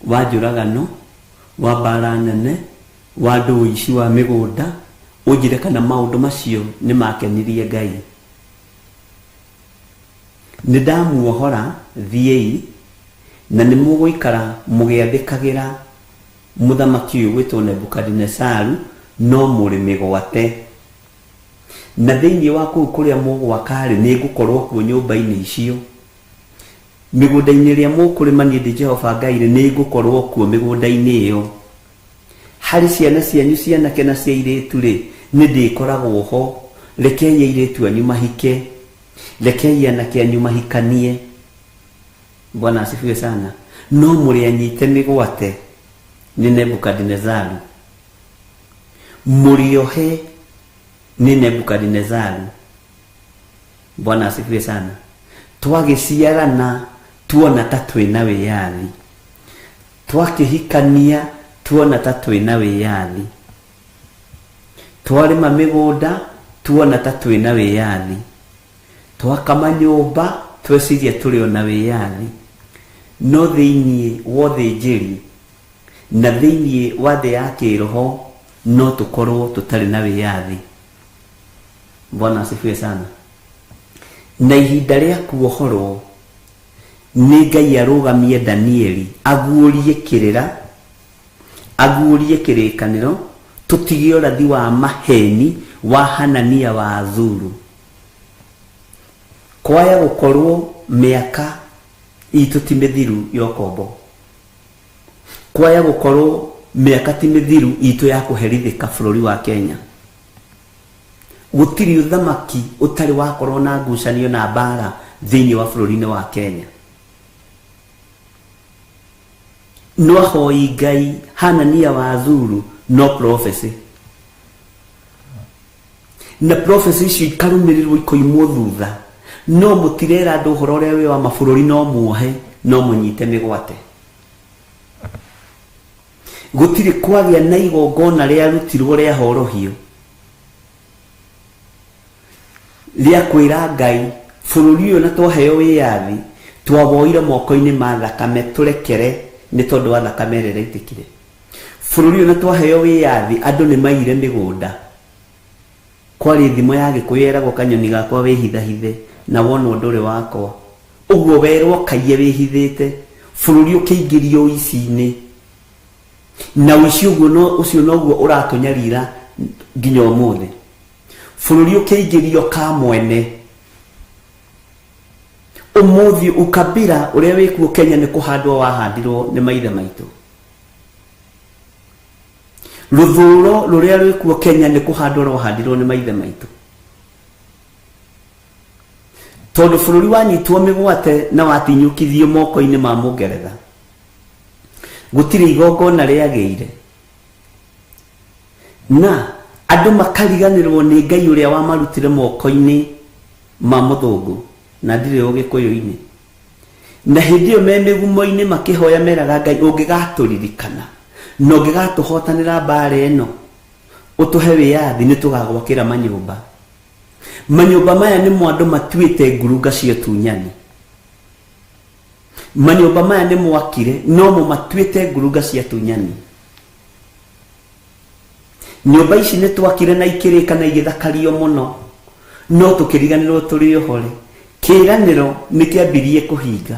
wa njũragano, wa mbara nene, wa ndũici wa mĩgũnda, ũnjĩre kana maũndũ macio nĩ makenirie Ngai. Nĩ ndamuohora thiĩi, na nĩ mũgũikara mũgĩathĩkagĩra mũthamaki ũyũ gwĩtwo Nebukadinesaru, no mũrĩ mĩgwate. Na thĩinĩ wa kũu kũrĩa mũgwaka-rĩ, nĩ ngũkorwo kuo nyũmba-inĩ icio. Mĩgũnda-inĩ ĩrĩa mũkũrĩma niĩ ndĩ Jehova Ngai-rĩ, nĩ ngũkorwo kuo mĩgũnda-inĩ ĩyo. Harĩ ciana cianyu cianake na cia airĩtu-rĩ, nĩ ndĩkoragwo ho. Rekei airĩtu anyu mahike, rekei anake anyu mahikanie. Bwana asifiwe sana. No mũrĩ anyite mĩgwate nĩ Nebukadinezaru, mũrĩohe nĩ Nebukadinezaru. Bwana asifiwe sana. Twagĩciarana tuona ta twĩna wĩyathi, twakĩhikania tuona ta twĩna wĩyathi, twarĩma mĩgũnda tuona ta twĩna wĩyathi, twaka manyũmba tweciria tũrĩ ona wĩyathi, No thĩinĩ wa ũthĩnjĩri na thĩinĩ wa thĩ ya kĩroho no tũkorwo tũtarĩ na wĩyathi. Bwana asifiwe sana. Na ihinda rĩa kuohorwo nĩ Ngai arũgamie Danieli aguũrie kĩrĩra, aguũrie kĩrĩkanĩro, tũtige ũrathi wa maheni wa Hanania wa Azuru. Kwaya gũkorwo mĩaka itũ ti mĩthiru ya ũkombo, kwaya gũkorwo mĩaka ti mĩthiru itũ ya kũherithĩka bũrũri wa Kenya. Gũtirĩ ũthamaki ũtarĩ wakorwo na ngucanio na mbara thĩinĩ wa bũrũri-inĩ wa Kenya. No ahoi Ngai Hanania wa Azuru no prophecy, na prophecy icio ikarũmĩrĩrwo ikoimwo thutha. No mũtirera andũ ũhoro ũrĩa wĩ wa mabũrũri, no muohe no mũnyite mĩgwate. Gũtirĩ kwagĩa na igongona rĩarutirwo rĩa horohio rĩa kwĩra Ngai bũrũri ũyũ na twaheo wĩyathi twawoire moko-inĩ ma thakame, tũrekere nĩ tondũ wa thakame ĩrĩa ĩraitĩkire. Bũrũri ũyũ na twaheo wĩyathi andũ nĩ maire mĩgũnda. Kwarĩ thimo ya Gĩkũyũ yeragwo kanyoni gakwa wĩhithahithe na wona ũndũ ũrĩ wakwa, ũguo werwo kaiye wĩhithĩte. Bũrũri ũkĩingĩrio ũici-inĩ, na ũici ũguo no ũcio noguo ũratũnyarira nginya ũmũthĩ. Bũrũri ũkĩingĩrio ka mwene ũmũthĩ, ũkabira ũrĩa wĩkuo Kenya nĩ kũhandwo wahandirwo nĩ maithe maitũ. Rũthũro rũrĩa rwĩkuo Kenya nĩ kũhandwo rwahandirwo nĩ maithe maitũ, tondũ bũrũri wanyitwo mĩgwate na watinyũkithio moko-inĩ ma Mũngeretha. Gũtirĩ igongona rĩagĩire, na andũ makariganĩrwo nĩ Ngai ũrĩa wamarutire moko-inĩ ma mũthũngũ, na ndirĩ ũgĩkũyũ-inĩ. Na hĩndĩ ĩyo me mĩgumo-inĩ makĩhoya meraga Ngai, ũngĩgatũririkana na ũngĩgatũhotanĩra mbara ĩno ũtũhe wĩyathi, nĩ tũgagwakĩra manyũmba. Manyũmba maya nĩmo andũ matuĩte ngurunga cia ũtunyani. Manyũmba maya nĩ mwakire no mo matuĩte ngurunga cia ũtunyani. Nyũmba ici nĩ twakire na ikĩrĩka na igĩthakario mũno, no tũkĩriganĩrwo tũrĩ ohore. Kĩĩranĩro nĩ kĩambirie kũhinga,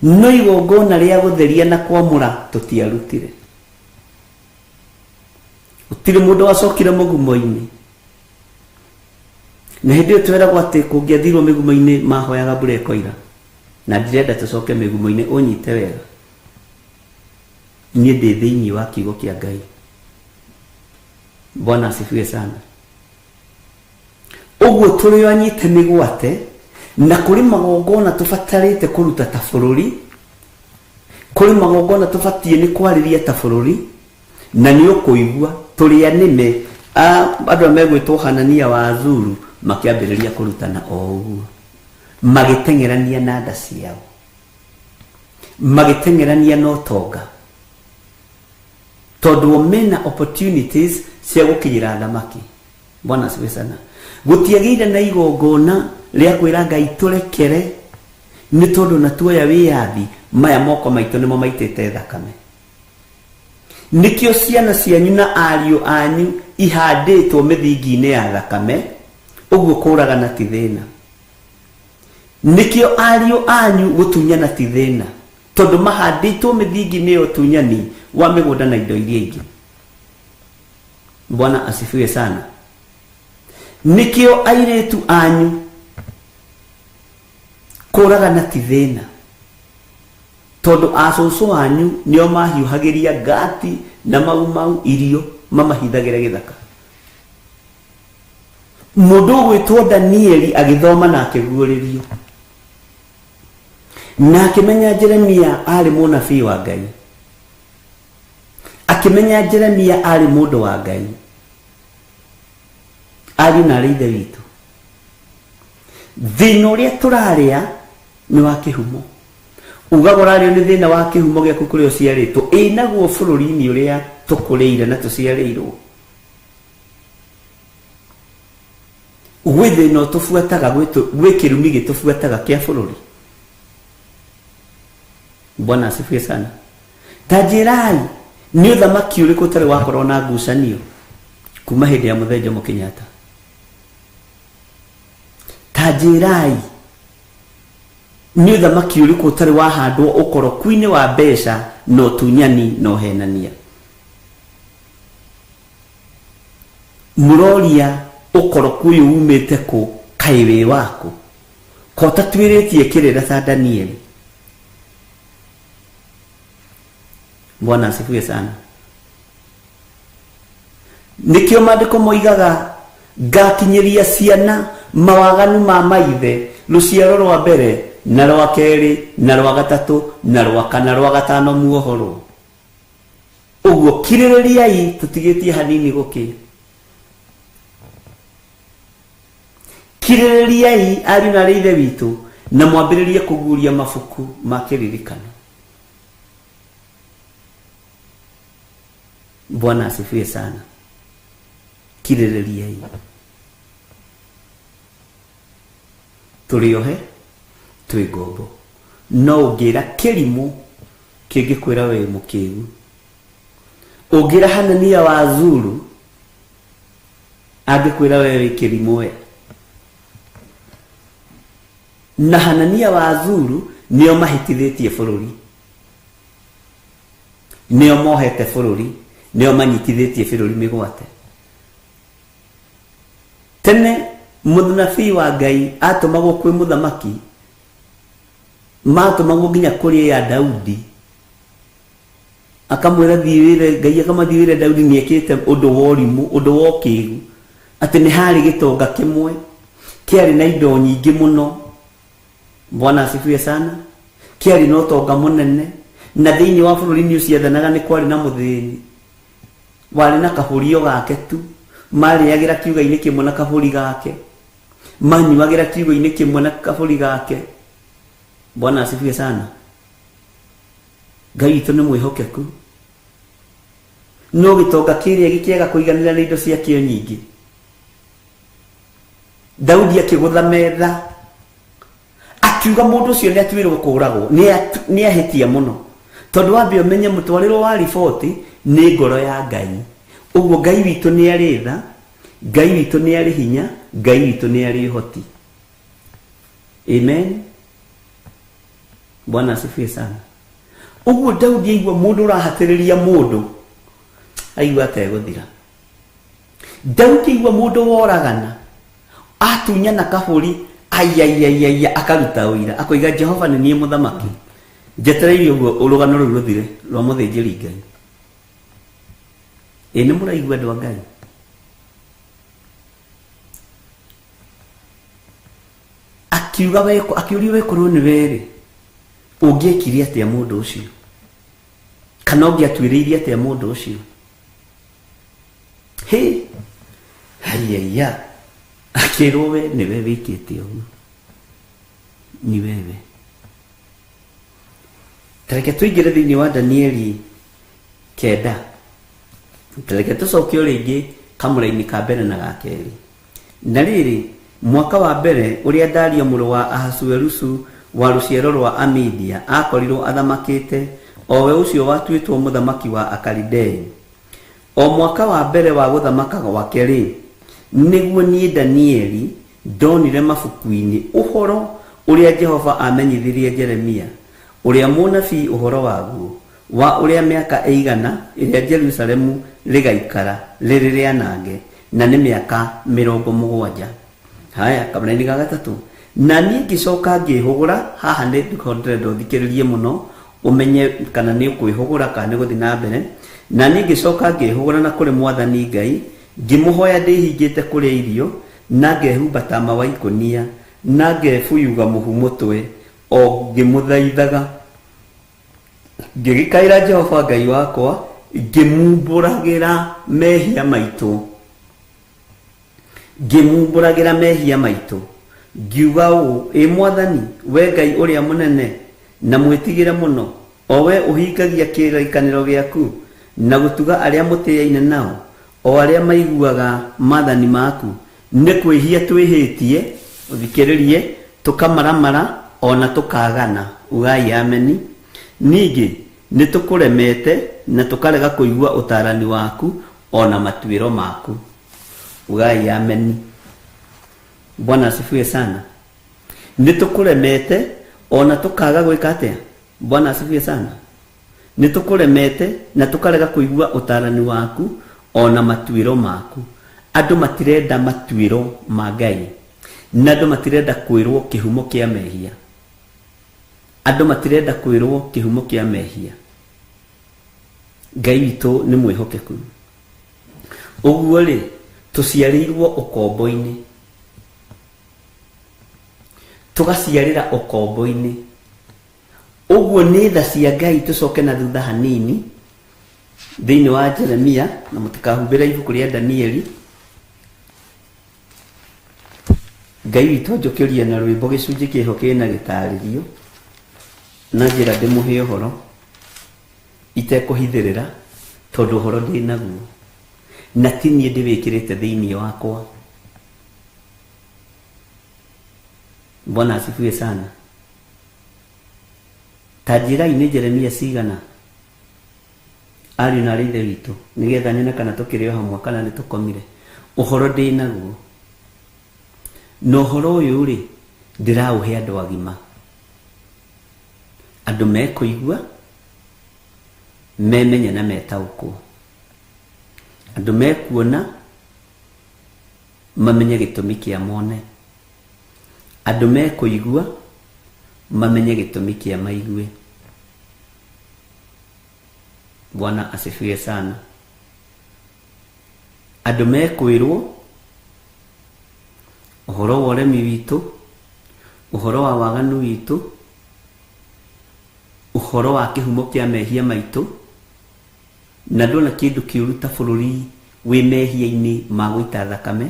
no igongona rĩa gũtheria na kwamũra tũtiarutire. Gũtirĩ mũndũ wacokire mũgumo-inĩ. Na hĩndĩ ĩyo tweragwo atĩ kũngĩathirwo mĩgumo-inĩ mahoyaga mbura ĩkoira, na ndirenda tũcoke mĩgumo-inĩ. Ũnyite wega, niĩ ndĩ thĩinĩ wa kiugo kĩa Ngai. Bwana asifiwe sana. Ũguo tũrĩ o anyite mĩgwate, na kũrĩ magongona tũbatarĩte kũruta ta bũrũri, kũrĩ magongona tũbatiĩ nĩ kwarĩria ta bũrũri, na nĩ ũkũigua tũrĩ anĩme. Andũ arĩa megwĩtwo Hanania wa Azuru makĩambĩrĩria kũrutana o ũguo, magĩteng'erania na nda ciao, magĩteng'erania na ũtonga, tondũ o mena opportunities cia gũkinyĩra thamaki. Bwana asifiwe sana. Gũtiagĩire na igongona rĩa kwĩra Ngai tũrekere nĩ tondũ na tuoya wĩyathi, maya moko maitũ nĩmo maitĩte thakame. Nĩkĩo ciana cianyu na ariũ anyu ihandĩtwo mĩthingi-inĩ ya thakame, ũguo kũragana ti thĩna. Nĩkĩo ariũ anyu gũtunyana ti thĩna, tondũ mahandĩtwo mĩthingi-inĩ ya ũtunyani wa mĩgũnda na indo iria ingĩ. Bwana asifiwe sana. Nĩkĩo airĩtu anyu kũragana ti thĩna, tondũ acũcũ anyu nĩo mahiũhagĩria ngati na mau mau irio mamahithagĩra gĩthaka. Mũndũ ũgwĩtwo Danieli agĩthoma na akĩguũrĩrio, na akĩmenya Jeremia arĩ mũnabii wa Ngai, akĩmenya Jeremia arĩ mũndũ wa Ngai, ariũ na arĩ ithe witũ. Thĩna ũrĩa tũrarĩa nĩ wa kĩhumo. Ugaga ũrarĩo nĩ thĩna wa kĩhumo gĩaku kũrĩa ũciarĩtwo, ĩ naguo bũrũri-inĩ ũrĩa tũkũrĩire na tũciarĩirwo. Gwĩ thĩna ũtũbuataga, gwĩ kĩrumi gĩtũbuataga kĩa bũrũri. Bwana asifiwe sana. Ta njĩrai nĩ ũthamaki ũrĩkũ ũtarĩ wakorwo na ngucanio kuma hĩndĩ ya Mũthee Jomo Kenyatta? Ta njĩrai nĩ ũthamaki ũrĩkũ ũtarĩ wahandwo ũkoroku-inĩ wa mbeca na ũtunyani na ũhenania? Mũroria ũkoroku ũyũ umĩte kũ? Kaĩ wĩ waku? Ko ũtatuĩrĩtie kĩrĩra ta Danieli? Bwana asifiwe sana. Nĩkĩo maandĩko moigaga ngakinyĩria ciana mawaganu ma maithe, rũciaro rwa mbere na rwa kerĩ na rwa gatatũ na rwa kana rwa gatano muohorwo. Ũguo kirĩrĩriai tũtigĩtie hanini gũkĩ. Kirĩrĩriai ariũ na aarĩ ithe witũ na mwambĩrĩrie kũguũria mabuku ma kĩririkano. Bwana asifiwe sana. Kirĩrĩriai. Tũrĩ ohe, twĩ ngombo. No ũngĩra kĩrimũ kĩngĩkwĩra wĩ mũkĩgu. Ũngĩra Hanania wa Zuru angĩkwĩra we wĩ kĩrimũ we. Na Hanania wa Zuru nĩo mahĩtithĩtie bũrũri, nĩo mohete bũrũri, nĩo manyitithĩtie bũrũri mĩgwate. Tene mũnabii wa Ngai atũmagwo kwĩ mũthamaki, matũmagwo nginya kũrĩ ya Daudi, akamwĩra thiĩ wĩre Ngai, akamwĩra wĩre Daudi nĩekĩte ũndũ wa ũrimũ, ũndũ wa ũkĩgu, atĩ nĩ harĩ gĩtonga kĩmwe kĩarĩ na indo nyingĩ mũno. Bwana asifiwe sana. Kĩarĩ na ũtonga mũnene, na thĩinĩ wa bũrũri nĩ ũciathanaga nĩ kwarĩ na mũthĩni warĩ na kabũri o gake tu, marĩagĩra kiuga-inĩ kĩmwe na kabũri gake, manyuagĩra kiugo-inĩ kĩmwe na kabũri gake. Bwana asifiwe sana. Ngai witũ nĩ mwĩhokeku. No gĩtonga kĩrĩa gĩkĩaga kũiganĩra na indo ciakĩo nyingĩ, Daudi akĩgũtha metha akiuga mũndũ ũcio nĩ atuĩrwo kũũragwo, nĩ ahĩtia mũno, tondũ wambe ũmenye mũtwarĩro wa riboti nĩ ngoro ya Ngai. Ũguo Ngai witũ nĩ arĩ tha, Ngai witũ nĩ arĩ hinya, Ngai witũ nĩ arĩ ũhoti. Amen. Bwana asifiwe sana. Ũguo Daudi aigua mũndũ ũrahatĩrĩria mũndũ, aigua ategũthira. Daudi aigua mũndũ woragana, atunyana kabũri, aiaiaiaia, akaruta ũira, akoiga Jehova nĩ niĩ mũthamaki. Njetereire ũguo rũgano rũu rũthire rwa mũthĩnjĩri Ngai. Ĩ nĩ mũraigua andũ a Ngai? Akiuga we, akiũrio we korwo nĩ werĩ, ũngĩekire atĩa mũndũ ũcio? Kana ũngĩatuĩrĩirie atĩa mũndũ ũcio? Hĩ, haiya, akĩrwo we nĩwe wĩkĩte ũguo, ni wewe. Tareke tũingĩre thĩinĩ wa Danieli 9. Tareke tũcoke o rĩngĩ kamũraini ka mbere na ga kerĩ. Na rĩrĩ, mwaka wa mbere ũrĩa Dario mũrũ wa Ahasuerusu wa rũciaro rwa Amidia akorirwo athamakĩte, o we ũcio watuĩtwo mũthamaki wa Akalidei, o mwaka wa mbere wa gũthamaka gwake rĩ, nĩguo niĩ Danieli ndonire mabuku-inĩ ũhoro ũrĩa Jehova amenyithirie Jeremia ũrĩa mũnabii ũhoro waguo, wa ũrĩa mĩaka ĩigana ĩrĩa Jerusalemu rĩgaikara rĩrĩ rĩanange, na nĩ mĩaka 70. Haya, kamũraini ga gatatũ. Na niĩ ngĩcoka ngĩhũgũra, haha nĩ ndĩrenda ũthikĩrĩrie mũno ũmenye kana nĩ ũkwĩhũgũra kana nĩ gũthiĩ na mbere. Na niĩ ngĩcoka ngĩhũgũra na kũrĩ Mwathani Ngai, ngĩmũhoya ndĩhingĩte kũrĩa irio, na ngehumba tama wa ikũnia, na ngebuyuga mũhu mũtwe, o ngĩmũthaithaga. Ngĩgĩkaĩra Jehova Ngai wakwa, ngĩmumbũragĩra mehia maitũ. Ngĩmumbũragĩra mehia maitũ. Ngiuga ũũ, ĩ Mwathani, we Ngai ũrĩa mũnene na mwĩtigĩre mũno, o we ũhingagia kĩrĩkanĩro gĩaku na gũtuga arĩa mũtĩaine nao, o arĩa maiguaga maathani maku, nĩ kwĩhia twĩhĩtie, ũthikĩrĩrie, tũkamaramara ona tũkagana. Ugai ameni. Ningĩ nĩ tũkũremete na tũkarega kũigua ũtaarani waku ona matuĩro maku. Ugai ameni. Bwana asifiwe sana. Nĩ tũkũremete ona tũkaga gwĩka atĩa? Bwana asifiwe sana. Nĩ tũkũremete na tũkarega kũigua ũtaarani waku ona matuĩro maku. Andũ matirenda matuĩro ma Ngai, na andũ matirenda kwĩrwo kĩhumo kĩa mehia. Andũ matirenda kwĩrwo kĩhumo kĩa mehia. Ngai witũ nĩ mwĩhokeku. Ũguo rĩ, tũciarĩirwo ũkombo-inĩ, tũgaciarĩra ũkombo-inĩ. Ũguo nĩ tha cia Ngai. Tũcoke na thutha hanini thĩinĩ wa Jeremia, na mũtikahumbĩre ibuku rĩa Danieli. Ngai witũ anjũkĩrie na rwĩmbo gĩcunjĩ kĩho kĩna gĩtarĩrio na njĩra ndĩmũhe ũhoro itekũhithĩrĩra, tondũ ũhoro ndĩ naguo na ti niĩ ndĩwĩkĩrĩte thĩinĩ wakwa. Bwana asifiwe sana. Ta njĩrai nĩ Jeremia cigana ariũ na arĩ ithe witũ, nĩgetha nyone kana tũkĩrĩ o hamwe kana nĩ tũkomire. Ũhoro ndĩ naguo, na ũhoro ũyũ rĩ, ndĩraũhe andũ agima, andũ mekũigua, memenye na metaũkwo, andũ mekuona mamenye gĩtũmi kĩa mone, andũ mekũigua mamenye gĩtũmi kĩa maigue. Bwana asifiwe sana. Andũ mekwĩrwo ũhoro wa ũremi witũ, ũhoro wa waganu witũ, ũhoro wa kĩhumo kĩa mehia maitũ, na ndona kĩndũ kĩũru ta bũrũri wĩ mehia-inĩ ma gũita thakame,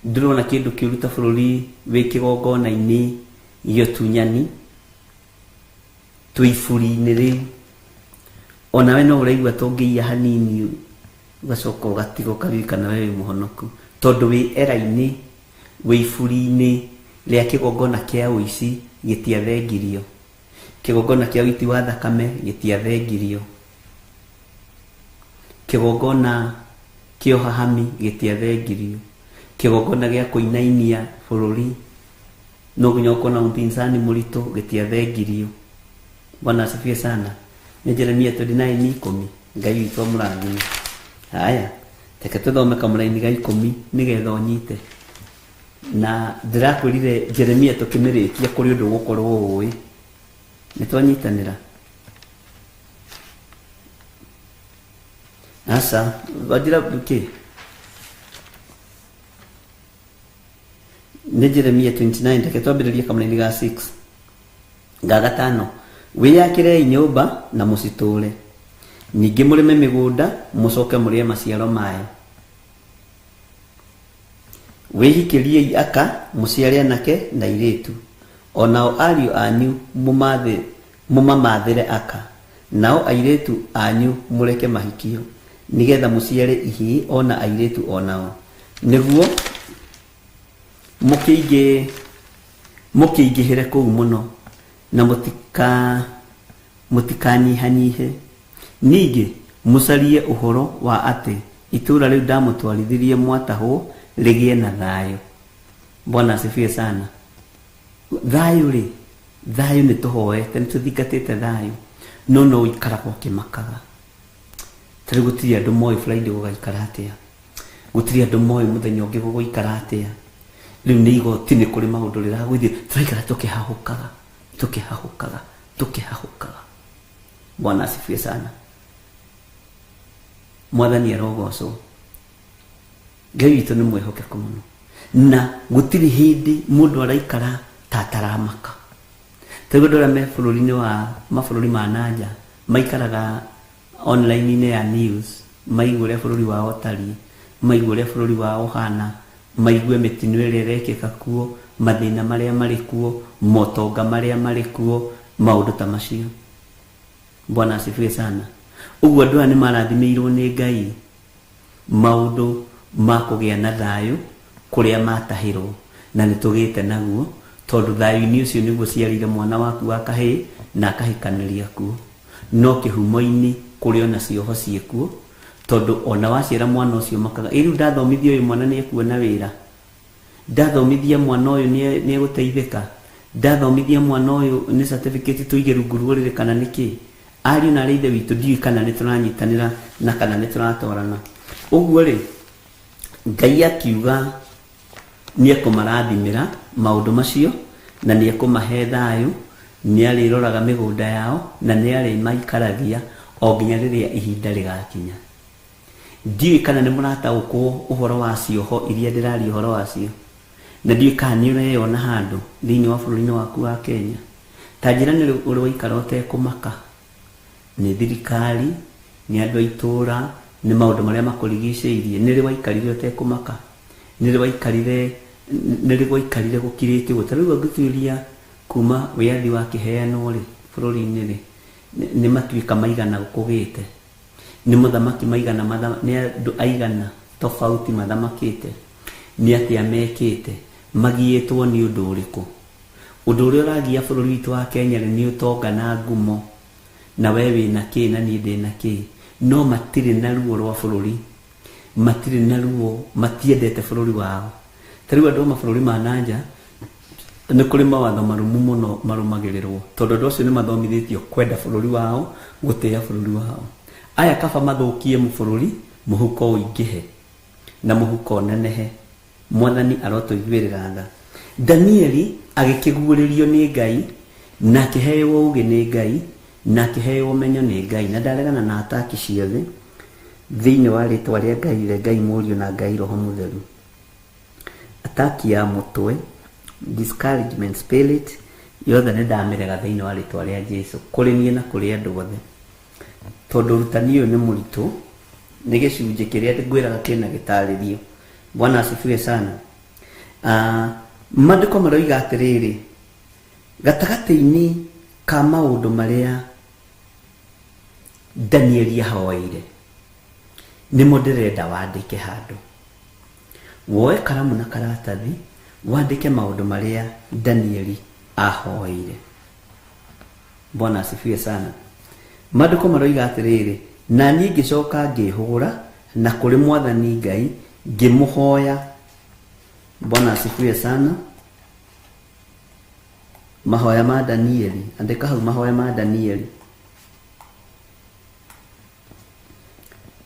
ndĩrona kĩndũ kĩũru ta bũrũri wĩ kĩgongona-inĩ gĩa ũtunyani, twĩ iburi-inĩ rĩu. Onawe no ũraigua tũngĩiya hanini ũgacoka ũgatiga ũkaririkana we wĩ mũhonoku, tondũ wĩ era-inĩ, wĩ iburi-inĩ rĩa kĩgongona kĩa ũici gĩtiathengirio, kĩgongona kĩa ũiti wa thakame gĩtiathengirio, kĩgongona kĩa ũhahami gĩtiathengirio, kĩgongona gĩa kũinainia bũrũri no nginya ũkorwo na upinzani mũritũ gĩtiathengirio. Bwana asifiwe sana. Nĩ Jeremia 29:10. Ngai witũ amũrathime. Haya, reke tũthome kamũraini ga 10 nĩgetha ũnyite. Na ndĩrakwĩrire Jeremia tũkĩmĩrĩkia kũrĩ ũndũ ũgũkorwo ũĩ. Nĩ twanyitanĩra? Aca, wanjĩra kĩ? Nĩ Jeremia 29, reke twambĩrĩrie kamũraini ga 6 ga 5. Wĩyakĩrei nyũmba na mũcitũũre, ningĩ mũrĩme mĩgũnda mũcoke mũrĩe maciaro mayo. Wĩhikĩriei aka mũciare anake na airĩtu, onao ariũ anyu mũmamathĩre aka, nao airĩtu anyu mũreke mahikio, nĩgetha mũciare ihĩĩ ona airĩtu onao, nĩguo mũkĩingĩhĩre kũu mũno, na mũtikanyihanyihe. Ningĩ mũcarie ũhoro wa atĩ itũũra rĩu ndamũtwarithirie mwatahwo rĩgĩe na thayũ. Bwana asifiwe sana. Thayũ rĩ, thayũ nĩ tũhoete, nĩ tũthingatĩte thayũ, no no ũikaraga ũkĩmakaga. Ta rĩu gũtirĩ andũ moĩ Friday gũgaikara atĩa, gũtirĩ andũ moĩ mũthenya ũngĩ gũgũikara atĩa. Rĩu nĩ igoti, nĩ kũrĩ maũndũ rĩragũithia, tũraikara tũkĩhahũkaga, tũkĩhahũkaga, tũkĩhahũkaga. Bwana asifiwe sana. Mwathani arogocwo. Ngai witũ nĩ mwĩhokeku mũno, na gũtirĩ hĩndĩ mũndũ araikara ta ataramaka. Ta rĩu andũ arĩa me bũrũri-inĩ wa mabũrũri ma nanja maikaraga online-inĩ ya news, maigue ũrĩa bũrũri wao ũtariĩ, maigue ũrĩa bũrũri wao ũhana, maigue mĩtino ĩrĩa ĩrekĩka kuo, mathĩna marĩa marĩ kuo, motonga marĩa marĩ kuo, maũndũ ta macio. Bwana asifiwe sana. Ũguo andũ aya nĩ marathimĩirwo nĩ Ngai maũndũ ma kũgĩa na thayũ kũrĩa matahĩrwo, na nĩ tũgĩte naguo, tondũ thayũ-inĩ ũcio nĩguo ciarĩire mwana waku wa kahĩĩ Na akahikanĩria kuo. No kĩhumo-inĩ kũrĩ ona cioho ciĩkuo, tondũ ona waciara mwana ũcio makaga ĩ rĩu ndathomithia ũyũ mwana nĩekuona wĩra, ndathomithia mwana ũyũ nĩegũteithĩka, ndathomithia mwana ũyũ nĩ certificate tũige rungu rwa ũrĩrĩ kana nĩkĩ. Ariũ na arĩ ithe witũ, ndiũĩ kana nĩtũranyitanĩra na kana nĩtũratwarana. Ũguo rĩ, Ngai akiuga nĩekũmarathimĩra maũndũ macio na nĩekũmahe thayũ, nĩarĩroraga mĩgũnda yao na nĩarĩmaikaragia o nginya rĩrĩa ihinda rĩgakinya. Ndiũĩ kana nĩ mũrataũkwo ũhoro wa cioho iria ndĩraria ũhoro wacio, na ndiũĩ kana nĩ ũreyona handũ thĩinĩ wa bũrũri-inĩ waku wa Kenya. Ta njĩra nĩ ũrĩ waikara ũtekũmaka nĩ thirikari, nĩ andũ a itũũra, nĩ maũndũ marĩa makũrigicĩirie. Nĩ rĩ waikarire ũtekũmaka? Nĩ rĩ waikarire, nĩ rĩ gwaikarire gũkirĩte ũguo? Ta rĩu angĩtuĩria kuma wĩyathi wakĩheanwo rĩ bũrũri-inĩ rĩ, nĩ matuĩka maigana kũgĩte, nĩ mũthamaki maigana, nĩ andũ aigana tofauti mathamakĩte, nĩ atĩa mekĩte, magiĩtwo nĩ ũndũ ũrĩkũ? Ũndũ ũrĩa ũragia bũrũri witũ wa Kenya rĩ, nĩ ũtonga na ngumo, na we wĩna kĩ na niĩ ndĩna kĩ, no matirĩ na ruo rwa bũrũri, matirĩ na ruo, matiendete bũrũri wao. Ta rĩu andũ a mabũrũri ma nanja nĩ kũrĩ mawatho marũmu mũno marũmagĩrĩrwo, tondũ andũ acio nĩ mathomithĩtio kwenda bũrũri wao, gũtĩĩa bũrũri wao. Aya kaba mathũkie bũrũri, mũhuko ũingĩhe na mũhuko ũnenehe. Mwathani arotũiguĩrĩra tha. Danieli agĩkĩguũrĩrio nĩ Ngai, na akĩheo ũũgĩ nĩ Ngai, na akĩheo ũmenyo nĩ Ngai, na ndaregana na ataki ciothe thĩinĩ wa rĩtwa rĩa Ngai Ithe, Ngai Mũriũ na Ngai Roho Mũtheru. Ataki ya mũtwe, discouragement spirit, yothe nĩ ndamĩrega thĩinĩ wa rĩtwa rĩa Jesu, kũrĩ niĩ na kũrĩ andũ othe. Tondũ ũrutani ũyũ nĩ mũritũ, nĩ gĩcunjĩ kĩrĩa ngwĩraga kĩna gĩtarĩrio. Bwana asifiwe sana. Maandĩko maroiga atĩrĩrĩ, gatagatĩ-inĩ ka maũndũ marĩa Danieli ahoeire, nĩmo ndĩrenda wandĩke handũ. Woe karamu na karatathi, wandĩke maũndũ marĩa Danieli ahoeire. Bwana asifiwe sana. Maandĩko maroiga atĩrĩrĩ, na niĩ ngĩcoka ngĩhũgũra na kũrĩ Mwathani Ngai ngĩmũhoya. Bwana asifiwe sana. Mahoya ma Danieli, andĩka hau mahoya ma Danieli.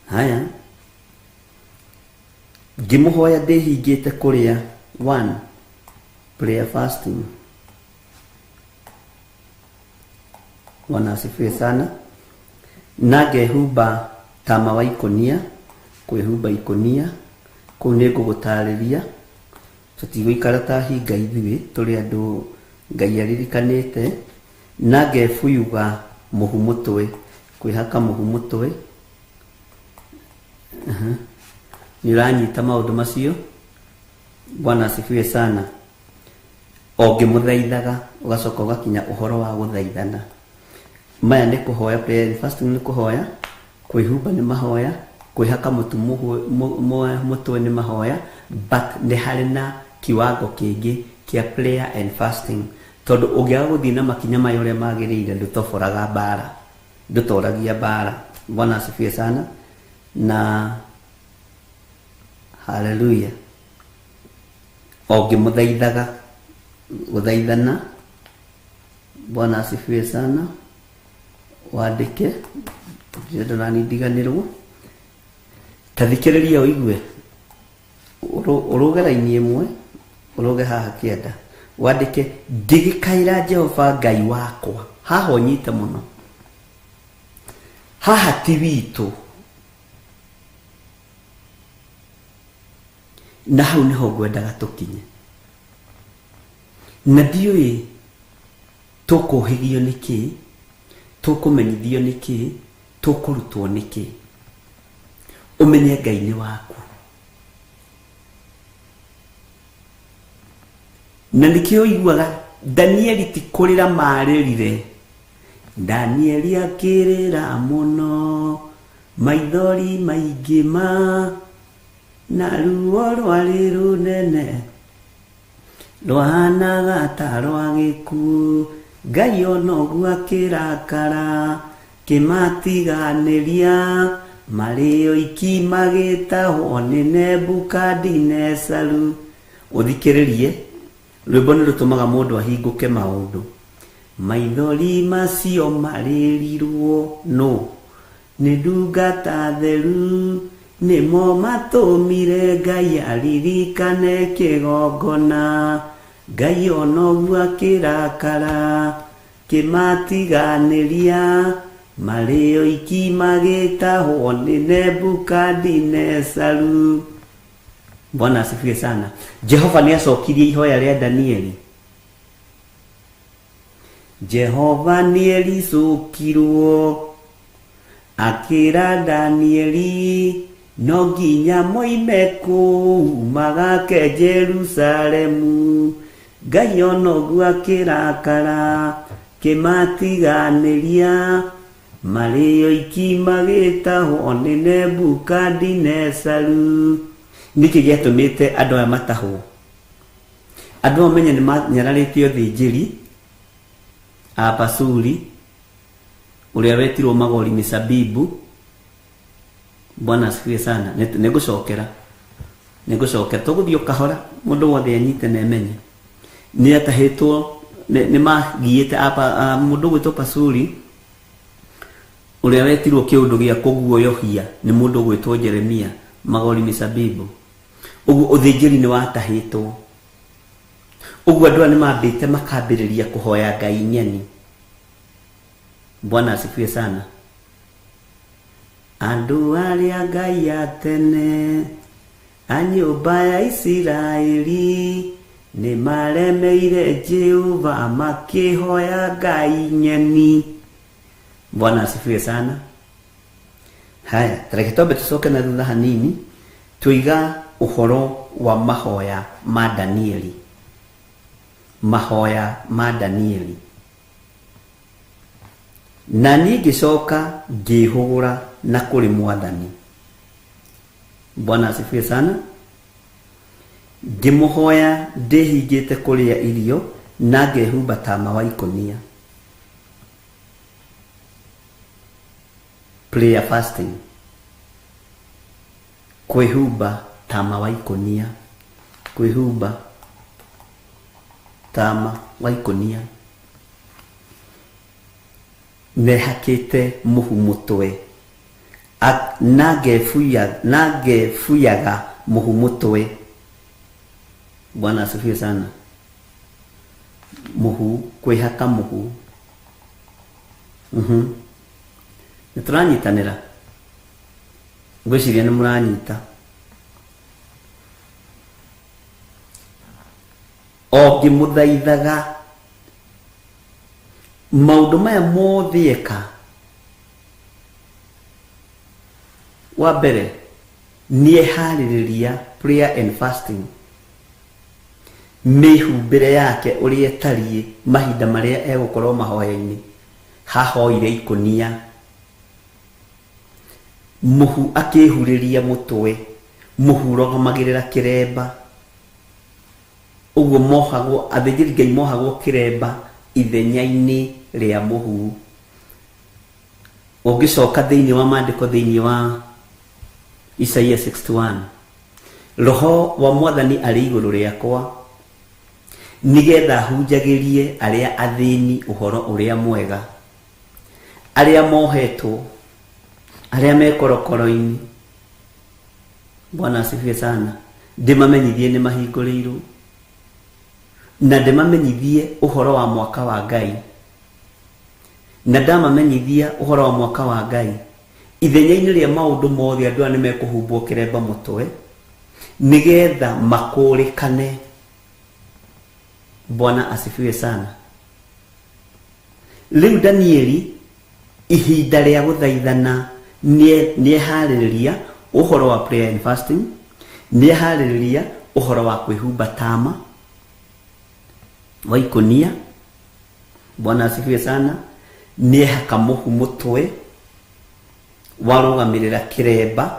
Haya, ngĩmũhoya ndĩhingĩte kũrĩa. 1, prayer fasting. Bwana asifiwe sana. Na ngehumba tama wa ikũnia, kwĩhumba ikũnia kũu nĩ ngũgũtarĩria. Tũtigũikara ta hinga ithuĩ, tũrĩ andũ Ngai aririkanĩte. Na ngebuyuga mũhu mũtwe, kwĩhaka mũhu mũtwe. Nĩ ũranyita maũndũ macio? Bwana asifiwe sana. O ngĩmũthaithaga, ũgacoka ũgakinya ũhoro wa gũthaithana. Maya nĩ kũhoya, prayer and fasting nĩ kũhoya, kwĩhumba nĩ mahoya, kwĩhaka mũtu mũtwe nĩ mahoya, but nĩ harĩ na kiwango kĩngĩ kĩa prayer and fasting, tondũ ũngĩaga gũthiĩ na makinya maya ũrĩa magĩrĩire, ndũtoboraga mbara, ndũtoragia mbara. Bwana asifiwe sana. Na haleluya. O ngĩmũthaithaga, gũthaithana. Bwana asifiwe sana. Wandĩke, ndirenda nani ndiganĩrwo. Ta thikĩrĩria ũigue. Ũrũge raini ĩmwe, ũrũge haha kĩanda. Wandĩke, ngĩgĩkaĩra Jehova Ngai wakwa. Haha ũnyite mũno. Haha ti witũ. Na hau nĩho ngwendaga tũkinye. Na ndiũĩ tũkũhĩgio nĩkĩ, tũkũmenyithio nĩkĩ, tũkũrutwo nĩkĩ. Ũmenye Ngai nĩ waku. Na nĩkĩo ũiguaga Danieli ti kũrĩra marĩrire. Danieli akĩrĩra mũno, maithori maingĩ ma, na ruo rwarĩ rũnene, rwahanaga ta rwa gĩkuũ. Ngai ona ũguo akĩrakara kĩmatiganĩria marĩ oiki magĩtahwo nĩ Nebukadinesaru. Ũthikĩrĩrie rwĩmbo nĩ rũtũmaga mũndũ ahingũke maũndũ. Maithori macio marĩrirwo nũ nĩ ndungata theru nĩmo matũmire Ngai aririkane kĩgongona. Ngai ona ũguo akĩrakara kĩmatiganĩria marĩ oiki magĩtahwo nĩ Nebukadinesaru. Bwana asifiwe sana. Jehova nĩ acokirie ihoya rĩa Danieli. Jehova nĩ ericũkirwo akĩra Danieli no nginya moime kũu magake Jerusalemu. Ngai ona ũguo akĩrakara kĩmatiganĩria marĩ oiki magĩtahwo nĩ Nebukadinesaru. Nĩkĩ gĩatũmĩte andũ aya matahwo? Andũ aya menye nĩ manyararĩte ũthĩnjĩri a Pasuri ũrĩa wetirwo Magori Misabibu. Bwana asifiwe sana. Nĩngũcokera tũgũthiĩ o kahora mũndũ wothe anyite na emenye. Nĩ atahĩtwo nĩ magiĩte mũndũ ũgwĩtwo Pasuri ũrĩa wetirwo kĩũndũ gĩa kũguoyohia nĩ mũndũ ũgwĩtwo Jeremia Magori Misabibu. Ũguo ũthĩnjĩri nĩ watahĩtwo. Ũguo andũ aya nĩ mambĩte makambĩrĩria kũhoya Ngai nyeni. Bwana asifiwe sana. Andũ arĩa Ngai a tene a nyũmba ya Isiraeli nĩ maremeire Jehova makĩhoya Ngai nyeni. Bwana asifiwe sana. Haya, tareke twambe tũcoke na thutha hanini tũiga ũhoro wa mahoya ma Danieli. Mahoya ma Danieli. Na niĩ ngĩcoka ngĩhũgũra na kũrĩ Mwathani. Bwana asifiwe sana. Ngĩmũhoya ndĩhingĩte kũrĩa irio na ngehumba tama wa ikũnia. Prayer fasting. Kwĩhumba tama wa ikũnia. Kwĩhumba tama wa ikũnia. Nehakĩte mũhu mũtwe na ngebuyaga mũhu mũtwe. Bwana asifiwe sana. Mũhu, kwĩhaka mũhu. Nĩ tũranyitanĩra? Ngwĩciria nĩ mũranyita. O ngĩmũthaithaga maũndũ maya mothe eka. Wa mbere nĩeharĩrĩria prayer and fasting. Mĩhumbĩre yake ũrĩa ĩtariĩ mahinda marĩa egũkorwo mahoya-inĩ. Hahoire ikũnia. Mũhu akĩhurĩria mũtwe. Mũhu ũrũgamagĩrĩra kĩremba. Ũguo mohagwo athĩnjĩri Ngai mohagwo kĩremba ithenya-inĩ rĩa mũhu. Ũngĩcoka thĩinĩ wa maandĩko thĩinĩ wa Isaia 61, Roho wa Mwathani arĩ igũrũ rĩakwa nĩgetha hunjagĩrie arĩa athĩni ũhoro ũrĩa mwega, arĩa mohetwo, arĩa me korokoro-inĩ. Bwana asifiwe sana. Ndĩmamenyithie nĩ mahingũrĩirwo na ndĩmamenyithie ũhoro wa mwaka wa Ngai. Na ndamamenyithia ũhoro wa mwaka wa Ngai, ithenya-inĩ rĩa maũndũ mothe andũ aya nĩ mekũhumbwo kĩremba mũtwe nĩgetha makũrĩkane. Bwana asifiwe sana. Rĩu Danieli ihinda rĩa gũthaithana nĩeharĩrĩria ũhoro wa prayer and fasting, nĩeharĩrĩria ũhoro wa kwĩhumba tama wa ikũnia. Bwana asifiwe sana. Nĩehaka mũhu mũtwe warũgamĩrĩra kĩremba.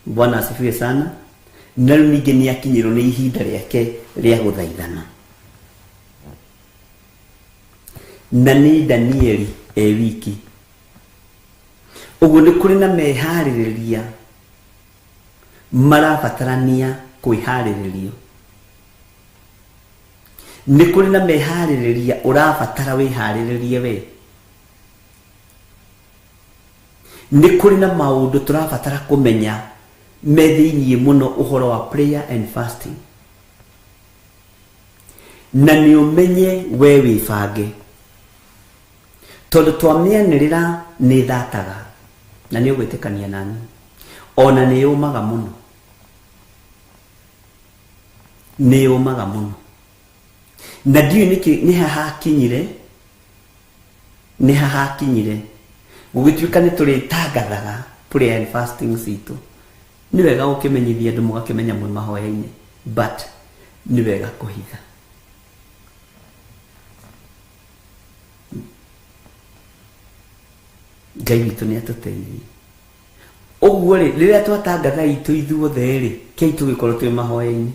Bwana asifiwe sana. Na rĩu ningĩ nĩakinyĩrwo nĩ ihinda rĩake rĩa gũthaithana. Na nĩ Danieli e wiki. Ũguo nĩ kũrĩ na meharĩrĩria marabatarania kwĩharĩrĩrio. Nĩ kũrĩ na meharĩrĩria ũrabatara wĩharĩrĩrie we. Nĩ kũrĩ na maũndũ tũrabatara kũmenya me thĩiniĩ mũno ũhoro wa prayer and fasting. Na nĩ ũmenye we wĩbange, tondũ twamĩanĩrĩra nĩ thataga, na nĩ ũgwĩtĩkania nani, ona nĩ yũmaga mũno, nĩ yũmaga mũno. Na ndiũĩ nĩkĩ nĩ hahakinyire, nĩ hahakinyire gũgĩtuĩka nĩ tũrĩtangathaga prayer and fasting citũ. Nĩ wega gũkĩmenyithia andũ mũgakĩmenya mwĩ mahoya-inĩ, but nĩ wega kũhitha. Ngai witũ nĩ atũteithie. Ũguo rĩ, rĩrĩa twatangatha itũ ithuothe rĩ, kei tũgĩkorwo twĩ mahoya-inĩ.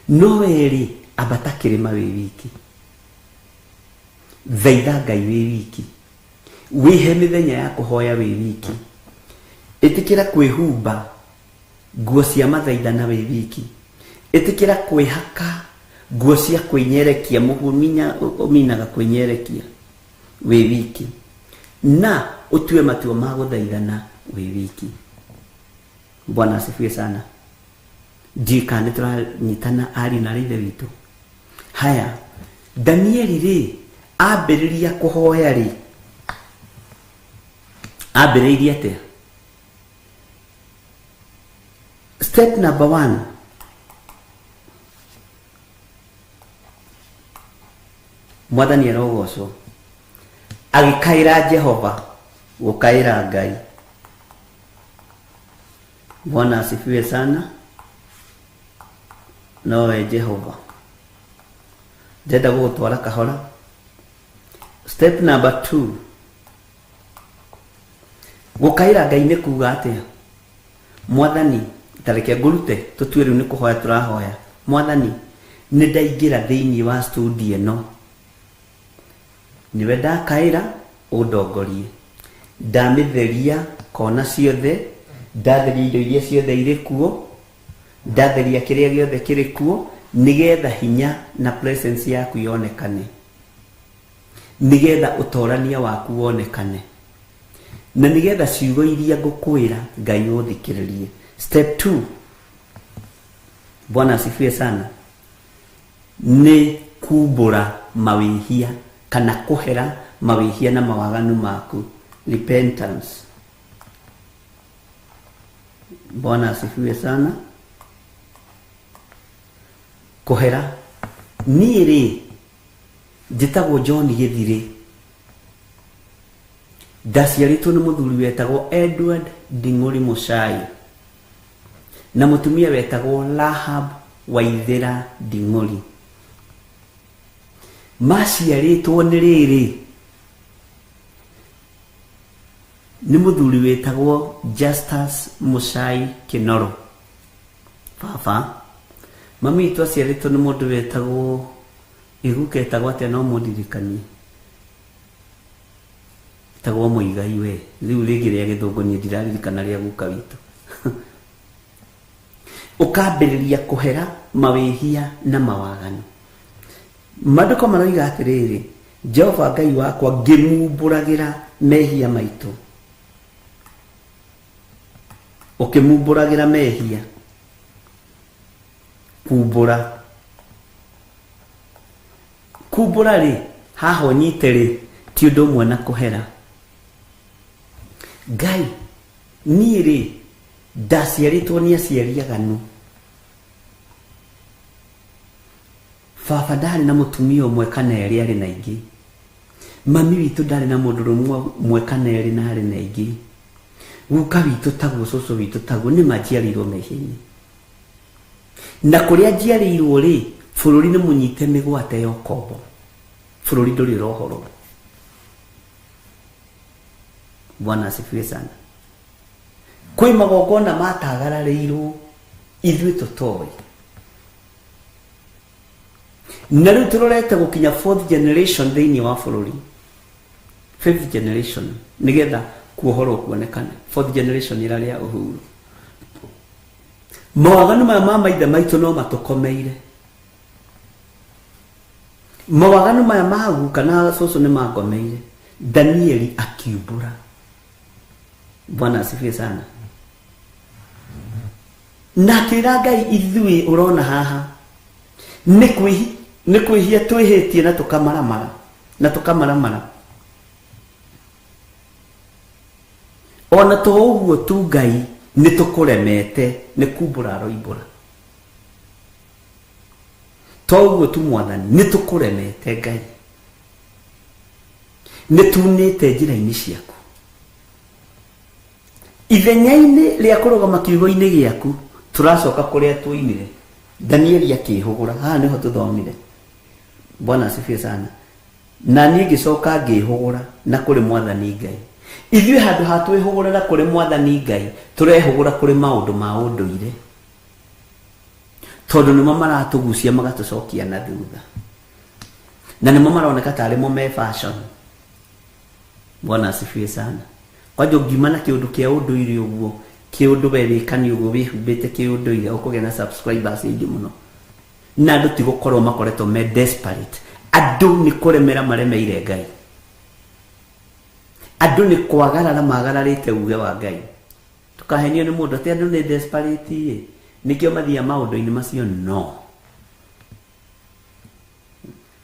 No we rĩ, ambata kĩrĩma wĩ wiki, thaitha Ngai wĩ wiki, wĩhe mĩthenya ya kũhoya wĩ wiki, ĩtĩkĩra kwĩhumba nguo cia mathaithana wĩ wiki, ĩtĩkĩra kwĩhaka nguo cia kwĩnyerekia, mũhuminya ũminaga kwĩnyerekia wĩ wiki, na ũtue matua ma gũthaithana wĩ wiki. Bwana asifiwe sana. Ndiũĩ kana nĩ tũranyitana ariũ na ithe witũ. Haya, Danieli rĩ, ambĩrĩria kũhoya rĩ, ambĩrĩirie atĩa? Step number 1, Mwathani arogocwo. Agĩkaĩra Jehova, gũkaĩra Ngai. Bwana asifiwe sana. Nowe Jehova. Ndĩrenda gũgũtwara kahora. Step number 2, gũkaĩra Ngai nĩ kuga atĩa? Mwathani, ta reke ngũrute tũtue rĩu nĩ kũhoya tũrahoya. Mwathani, nĩ ndaingĩra thĩinĩ wa studio ĩno, nĩwe ndakaĩra ũndongorie, ndamĩtheria kona ciothe, ndatheria indo iria ciothe irĩ kuo, ndatheria kĩrĩa gĩothe kĩrĩ kuo, nĩgetha hinya na presence yaku yonekane, nĩgetha ũtorania waku wonekane, na nĩgetha ciugo iria ngũkwĩra Ngai ũthikĩrĩrie. Step 2, Bwana asifiwe sana, nĩ kumbũra mawĩhia kana kũhera mawĩhia na mawaganu maku, repentance. Bwana asifiwe sana. Kũhera, niĩ rĩ njĩtagwo John Gĩthirĩ, ndaciarĩtwo nĩ mũthuri wetagwo Edward Nding'ũri Mũcai na mũtumia wetagwo Rahab Waithĩra Nding'ũri. Maciarĩtwo nĩ rĩrĩ, nĩ mũthuri wetagwo Justus Mũcai Kĩnoro baba. Mami witũ aciarĩtwo nĩ mũndũ wetagwo iguka etagwo atĩa, no mũndirikanie, etagwo Mũigai we, rĩu rĩngĩ rĩa gĩthũngũ niĩ ndiraririkana rĩa guka witũ. Ũkambĩrĩria kũhera mawĩhia na mawaganu. Maandĩko maroiga atĩrĩrĩ, Jehova Ngai wakwa ngĩmumbũragĩra mehia maitũ. Ũkĩmumbũragĩra mehia, kumbũra. Kumbũra rĩ, haha ũnyite rĩ, ti ũndũ ũmwe na kũhera. Ngai, niĩ rĩ, ndaciarĩtwo nĩ aciari aganu. Baba ndarĩ na mũtumia ũmwe kana erĩ, arĩ na ingĩ. Mami witũ ndarĩ na mũndũrũme ũmwe kana erĩ na arĩ na ingĩ. Guka witũ taguo, cũcũ witũ taguo, nĩ manjiarĩirwo mehia-inĩ. Na kũrĩa njiarĩirwo rĩ, bũrũri nĩ mũnyite mĩgwate ya ũkombo. Bũrũri ndũrĩ ũrohorwo. Bwana asifiwe sana. Kwĩ magongona matagararĩirwo ithuĩ tũtoĩ. Na rĩu tũrorete gũkinya fourth generation thĩinĩ wa bũrũri. Fifth generation nĩgetha kuohorwo kuonekane. Fourth generation ĩrarĩa ũhuru. Mawaganu maya ma maithe maitũ no matũkomeire. Mawaganu maya ma guka na cũcũ nĩ mangomeire. Danieli akiumbũra. Bwana asifiwe sana. Na akĩra Ngai ithuĩ ũrona haha nĩ kwĩhia twĩhĩtie na tũkamaramara na tũkamaramara. Ona to ũguo tu Ngai nĩ tũkũremete nĩ kumbũra aroimbũra. To ũguo tu Mwathani nĩ tũkũremete Ngai, nĩ tunĩte njĩra-inĩ ciaku. Ithenya-inĩ rĩa kũrũgama kiugo-inĩ gĩaku tũracoka kũrĩa twoimire. Danieli akĩhũgũra, haha nĩho tũthomire. Bwana asifiwe sana. Na niĩ ngĩcoka ngĩhũgũra na kũrĩ Mwathani Ngai. Ithuĩ handũ ha twĩhũgũrĩra kũrĩ Mwathani Ngai tũrehũgũra kũrĩ maũndũ ma ũndũire, tondũ nĩmo maratũgucia magatũcokia na thutha, na nĩmo maroneka tarĩ mo me fashion. Bwana asifiwe sana. Kwanja ũngiuma na kĩũndũ kĩa ũndũire ũguo, kĩũndũ we wĩkani ũguo wĩhumbĩte kĩũndũire, ũkũgĩa na subscribers aingĩ mũno. Na andũ ti gũkorwo makoretwo me desperate. Andũ nĩ kũremera maremeire Ngai. Andũ nĩ kwagarara magararĩte uge wa Ngai. Tũkahenio nĩ mũndũ atĩ andũ nĩ desperate ĩ, nĩkĩo mathiaga maũndũ-inĩ macio. No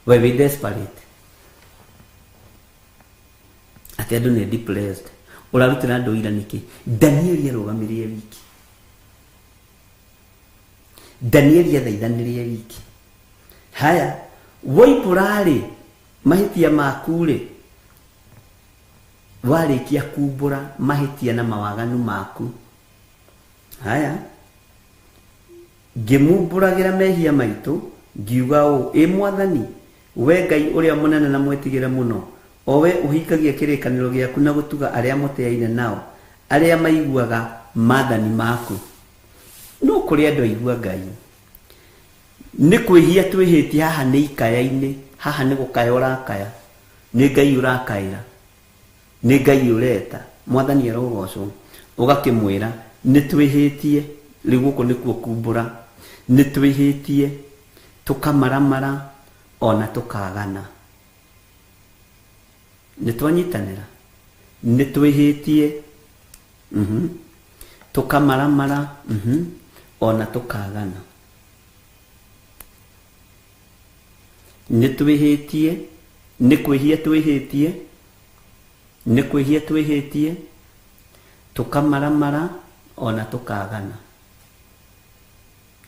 we wĩ desperate atĩ andũ nĩ depressed. Ũrarutĩra andũ ira nĩkĩ? Danieli arũgamirie wiki. Danieli athaithanĩrie wiki. Haya, woimbũra-rĩ mahĩtia maku-rĩ, warĩkia kumbũra mahĩtia na mawaganu maku. Haya, ngĩmumbũragĩra mehia maitũ, ngiuga ũũ, ĩ Mwathani, we Ngai ũrĩa mũnene na mwĩtigĩre mũno, o we ũhingagia kĩrĩkanĩro gĩaku na gũtuga arĩa mũteaine nao, arĩa maiguaga maathani maku. No kũrĩ andũ aigua Ngai. Nĩ kwĩhia twĩhĩtie haha nĩ ikaya-inĩ, haha nĩ gũkaya ũrakaya, nĩ Ngai ũrakaĩra, nĩ Ngai ũreta. Mwathani arogocwo. Ũgakĩmwĩra nĩ twĩhĩtie, rĩu gũkũ nĩkuo kumbũra, nĩ twĩhĩtie tũkamaramara ona tũkagana. Nĩ twanyitanĩra, nĩ twĩhĩtie tũkamaramara ona tũkagana. Nĩ twĩhĩtie, nĩ kwĩhia twĩhĩtie, nĩ kwĩhia twĩhĩtie tũkamaramara ona tũkagana.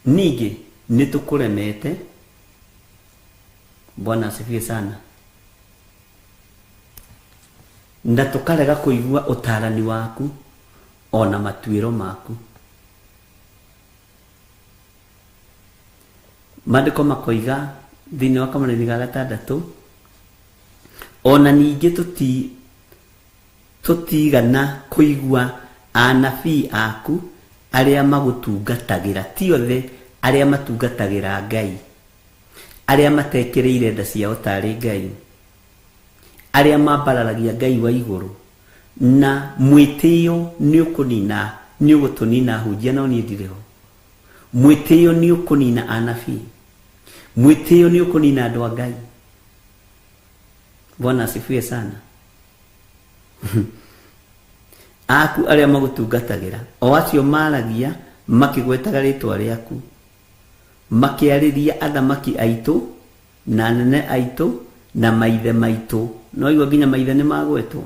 Ningĩ nĩ tũkũremete. Bwana asifiwe sana. Na tũkarega kũigua ũtarani waku ona matuĩro maku. Maandĩko makoiga thĩinĩ wa kamũraini ga gatandatũ, ona ningĩ tũtigana kũigua anabii aku arĩa magũtungatagĩra, ti othe arĩa matungatagĩra Ngai, arĩa matekĩrĩire nda ciao tarĩ Ngai, arĩa mambararagia Ngai wa igũrũ, na mwĩtĩo nĩ ũkũnina, nĩ ũgũtũnina hunjia, no niĩ ndirĩ ho. Mwĩtĩo nĩ ũkũnina anabii, mwĩtĩo nĩ ũkũnina andũ a Ngai. Bwana asifiwe sana. Aku arĩa magũtungatagĩra, o acio maragia makĩgwetaga rĩtwa rĩaku, makĩarĩria athamaki aitũ na anene aitũ na maithe maitũ. No igua nginya maithe nĩ magwetwo,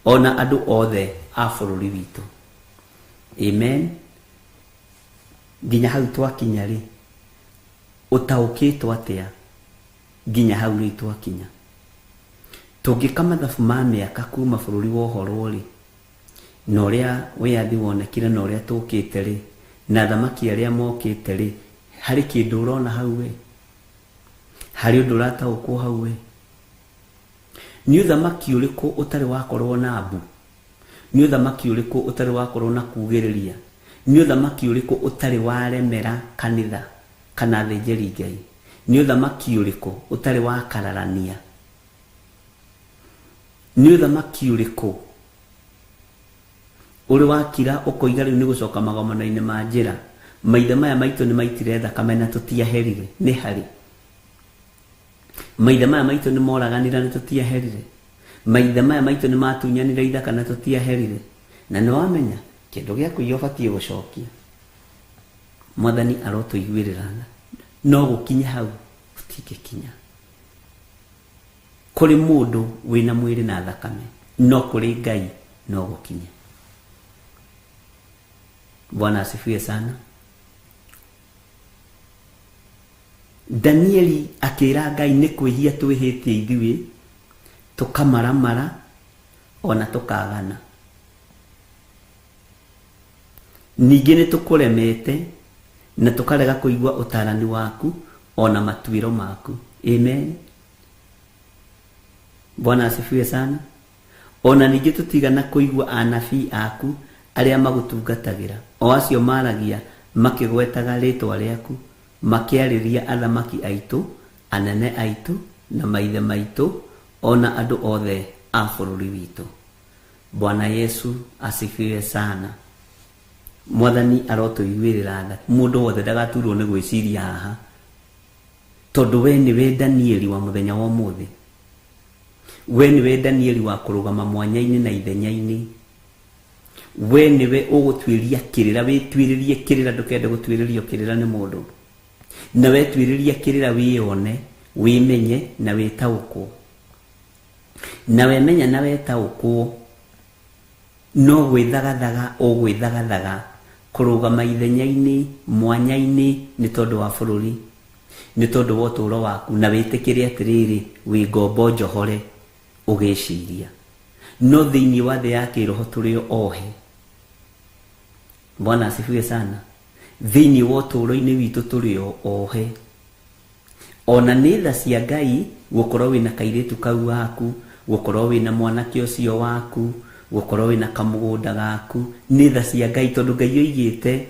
ona andũ othe a bũrũri witũ. Amen. Nginya hau twakinya rĩ, ũtaũkĩtwo atĩa nginya hau rĩu twakinya? Tũngĩka mathabu ma mĩaka kuma bũrũri wohorwo rĩ, na ũrĩa wĩyathi wonekire na ũrĩa tũkĩte rĩ, na athamaki arĩa mokĩte rĩ, harĩ kĩndũ ũrona hau we? Harĩ ũndũ ũrataũkwo hau we? Nĩ ũthamaki ũrĩkũ ũtarĩ wakorwo na mbu? Nĩ ũthamaki ũrĩkũ ũtarĩ wakorwo na kugĩrĩria? Nĩ ũthamaki ũrĩkũ ũtarĩ waremera kanitha kana athĩnjĩri Ngai? Nĩ ũthamaki ũrĩkũ ũtarĩ wakararania? Nĩ ũthamaki ũrĩkũ ũrĩ wakira ũkoiga rĩu nĩ gũcoka magomano-inĩ ma njĩra? Maithe maya maitũ nĩ maitire thakame na tũtiaherire. Nĩ harĩ maithe maya maitũ nĩ moraganire na tũtiaherire. Maithe maya maitũ nĩ matunyanire ithaka na tũtiaherire. Na nĩ wamenya kĩndũ gĩa kũiya ũbatiĩ gũcokia. Mwathani arotũiguĩrĩra tha. No gũkinya hau gũtingĩkinya. Kũrĩ mũndũ wĩna mwĩrĩ na thakame, no kũrĩ Ngai no gũkinya. Bwana asifiwe sana. Danieli akĩra Ngai nĩ kwĩhia twĩhĩtie ithuĩ, tũkamaramara ona tũkagana. Ningĩ nĩ tũkũremete na tũkarega kũigua ũtarani waku ona matuĩro maku. Amen. Bwana asifiwe sana. Ona ningĩ tũtigana kũigua anabii aku arĩa magũtungatagĩra, o acio maragia makĩgwetaga rĩtwa rĩaku, makĩarĩria athamaki aitũ, anene aitũ na maithe maitũ, ona andũ othe a bũrũri witũ. Bwana Yesu asifiwe sana. Mwathani arotũiguĩrĩra tha. Mũndũ wothe ndagaturwo nĩ gwĩciria haha, tondũ we nĩwe Danieli wa mũthenya wa ũmũthĩ. We nĩwe Danieli wa kũrũgama mwanya-inĩ na ithenya-inĩ. We nĩwe ũgũtuĩria kĩrĩra, wĩtuĩrĩrie kĩrĩra, ndũkende gũtuĩrĩrio kĩrĩra nĩ mũndũ. Na wetuĩrĩria kĩrĩra wĩyone, wĩmenye na wĩtaũkwo. Na wemenya na wetaũkwo, no gwĩthagathaga ũgwĩthagathaga kũrũgama ithenya-inĩ, mwanya-inĩ, nĩ tondũ wa bũrũri, nĩ tondũ wa ũtũũro waku, na wĩtĩkĩre atĩrĩrĩ, wĩ ngombo njohore ũgĩciria. No thĩinĩ wa thĩ ya kĩroho tũrĩ ohe. Bwana asifiwe sana. Thĩinĩ wa ũtũũro-inĩ witũ tũrĩ ohe. Ona nĩ tha cia Ngai gũkorwo wĩna kairĩtu kau waku, gũkorwo wĩna mwanake ũcio waku, gũkorwo wĩna kamũgũnda gaku, nĩ tha cia Ngai, tondũ Ngai oigĩte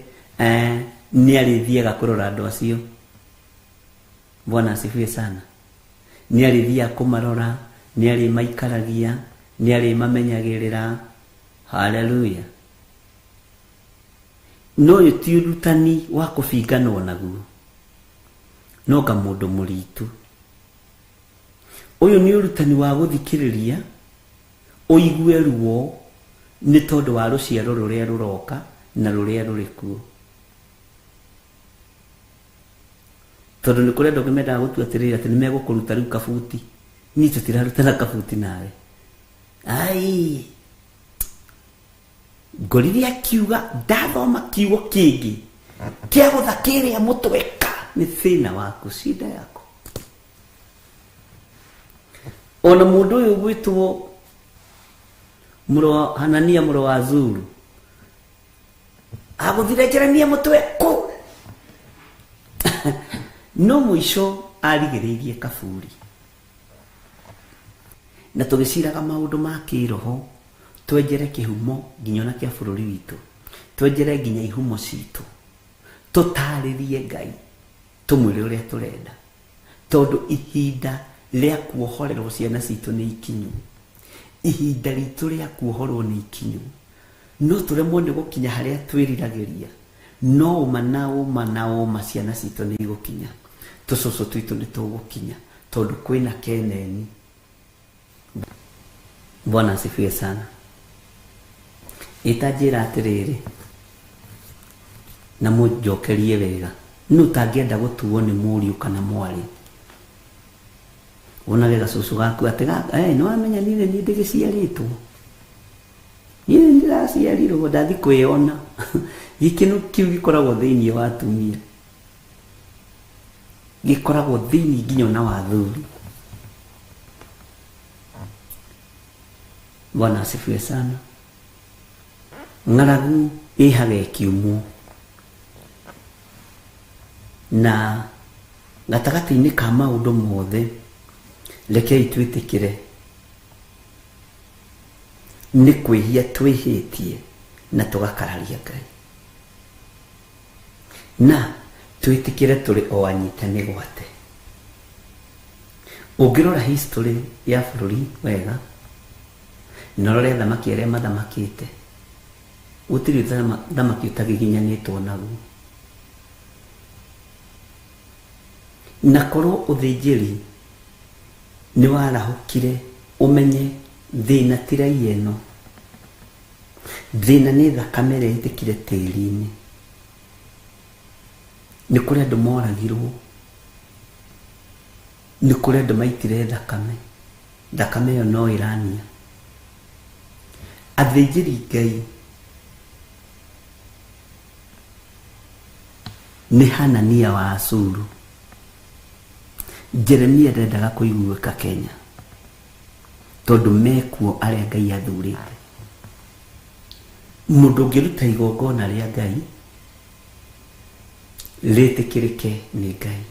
nĩ arĩthiaga kũrora andũ acio. Bwana asifiwe sana. Nĩ arĩthiaga kũmarora, nĩ arĩmaikaragia, nĩ arĩmamenyagĩrĩra. Haleluya. No ũyũ ti ũrutani wa kũbinganwo naguo, no nga mũndũ mũritũ. Ũyũ nĩ ũrutani wa gũthikĩrĩria, ũigue ruo nĩ tondũ wa rũciaro rũrĩa rũroka na rũrĩa rũrĩ kuo. Tondũ nĩ kũrĩ andũ angĩ mendaga gũtua atĩrĩrĩ atĩ nĩ megũkũruta rĩu kabuti. Niĩ tũtirarutana kabuti nawe. Ai, ngorire akiuga ndathoma kiugo kĩngĩ kĩa gũtha kĩrĩa mũtweka, nĩ thĩna waku, shida yako. Ona mũndũ ũyũ ũgwĩtwo mũrũ wa Hanania mũrũ wa Zuru agũthire Jeremia mũtwe kũ, no mũico arigĩrĩirie kaburi. Na tũgĩciraga maũndũ ma kĩroho, twenjere kĩhumo nginya ona kĩa bũrũri witũ, twenjere nginya ihumo citũ, tũtarĩrie Ngai, tũmwĩre ũrĩa tũrenda, tondũ ihinda rĩa kuohorerwo ciana citũ nĩ ikinyu. Ihinda ritũ rĩa kuohorwo nĩ ikinyu. No tũremwo nĩ gũkinya harĩa twĩriragĩria, no ũma na ũma na ũma ciana citũ nĩ igũkinya, tũcũcũ twitũ nĩ tũgũkinya, tondũ kwĩna keneni. Bwana asifiwe sana. Ĩta njĩra atĩrĩrĩ, na mũnjokerie wega, nũ ũtangĩenda gũtuo nĩ mũriũ kana mwarĩ? Wonage gacũcũ gaku atĩ nĩ wamenya niĩ nĩ niĩ ndĩgĩciarĩtwo, niĩ nĩ ndĩraciarirwo, ndathi kwĩona. Gĩkeno kĩu gĩkoragwo thĩinĩ wa atumia, gĩkoragwo thĩinĩ nginya ona wa athuri. Bwana asifiwe sana. Ng'aragu ĩhaga ĩkiumwo, na gatagatĩ-inĩ ka maũndũ mothe rekei twĩtĩkĩre nĩ kwĩhia twĩhĩtie na tũgakararia Ngai, na twĩtĩkĩre tũrĩ o anyite mĩgwate. Ũngĩrora history ya bũrũri wega, Na ũrore athamaki arĩa mathamakĩte, gũtirĩ thamaki ũtagiginyanĩtwo naguo. Na korwo ũthĩnjĩri nĩ warahũkire ũmenye thĩna ti raia ĩno, thĩna nĩ thakame ĩrĩa ĩtĩkire tĩri-inĩ. Nĩ kũrĩ andũ moragirwo, nĩ kũrĩ andũ maitire thakame, thakame ĩyo no ĩrania. Athĩnjĩri Ngai nĩ Hanania wa Asuru. Jeremia ndendaga kũiguĩka Kenya tondũ mekuo arĩa Ngai athurĩte. Mũndũ ũngĩruta igongona rĩa Ngai rĩtĩkĩrĩke nĩ Ngai.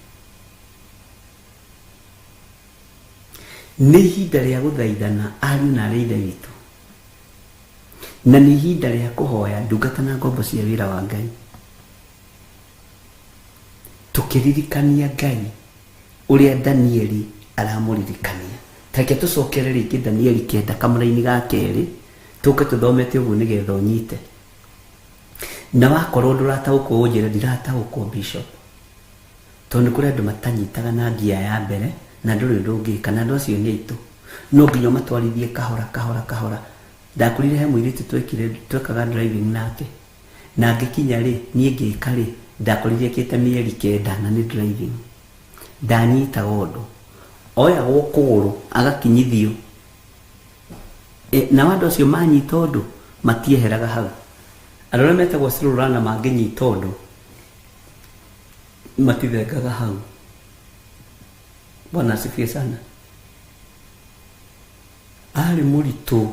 Nĩ ihinda rĩa gũthaithana ariũ na arĩ ithe witũ, na nĩ ihinda rĩa kũhoya ndungata na ngombo cia wĩra wa Ngai, tũkĩririkania Ngai ũrĩa Danieli aramũririkania. Tareke tũcokere rĩngĩ Danieli 9 kamũraini ga 2, tũke tũthomete ũguo nĩgetha ũnyite. Na wakorwo ndũrataũkwo ũnjĩre ndirataũkwo Bishop, tondũ nĩ kũrĩ andũ matanyitaga na ngia ya mbere na ndũrĩ ũndũ ũngĩka, na andũ acio nĩ aitũ, no nginya ũmatwarithie kahora kahora kahora. Ndakorire he mũirĩtu twekaga driving nake, na ngĩkinya rĩ, niĩ ngĩka rĩ, ndakorire ekĩte mĩeri 9 na nĩ driving. Ndanyitaga ũndũ, oyagwo kũgũrũ agakinyithio, nao andũ acio manyita ũndũ matieheraga hau. Andũ arĩa metagwo slow learner mangĩnyita ũndũ matithengaga hau. Bwana asifiwe sana. Arĩ mũritũ,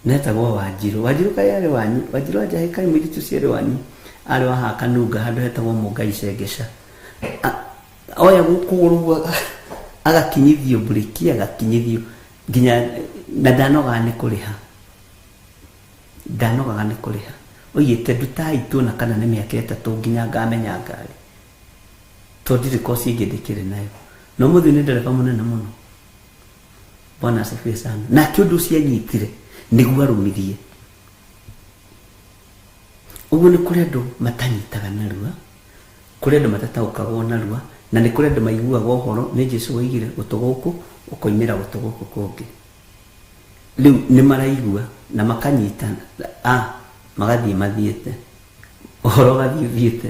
netagwo Wanjirũ. Wanjirũ kaĩ arĩ wanyu? Wanjirũ wa Njahĩ kaĩ mũirĩtu ũcio arĩ wanyu? Arĩ wa haha Kanunga handũ hetagwo Mũngai Cengeca. Oyagwo kũgũrũ ũguo agakinyithio mburĩki, agakinyithio nginya, na ndanogaga nĩ kũrĩha, ndanogaga nĩ kũrĩha. Oigĩte ndutai tuona kana nĩ mĩaka 3 nginya ngamenya ngari, tondũ ndirĩ koci ĩngĩ ndĩkĩrĩ nayo. Na ũmũthĩ nĩ ndereba mũnene mũno. Bwana asifiwe sana. Nake ũndũ ũcio anyitire nĩguo arũmirie. Ũguo nĩ kũrĩ andũ matanyitaga narua, kũrĩ andũ matataũkagwo narua, na nĩ kũrĩ andũ maiguaga ũhoro nĩ Jesũ oigire gũtũ gũkũ ũkoimĩra gũtũ gũkũ kũngĩ. Rĩu nĩ maraigua na makanyita, magathiĩ mathiĩte, ũhoro ũgathiĩ ũthiĩte.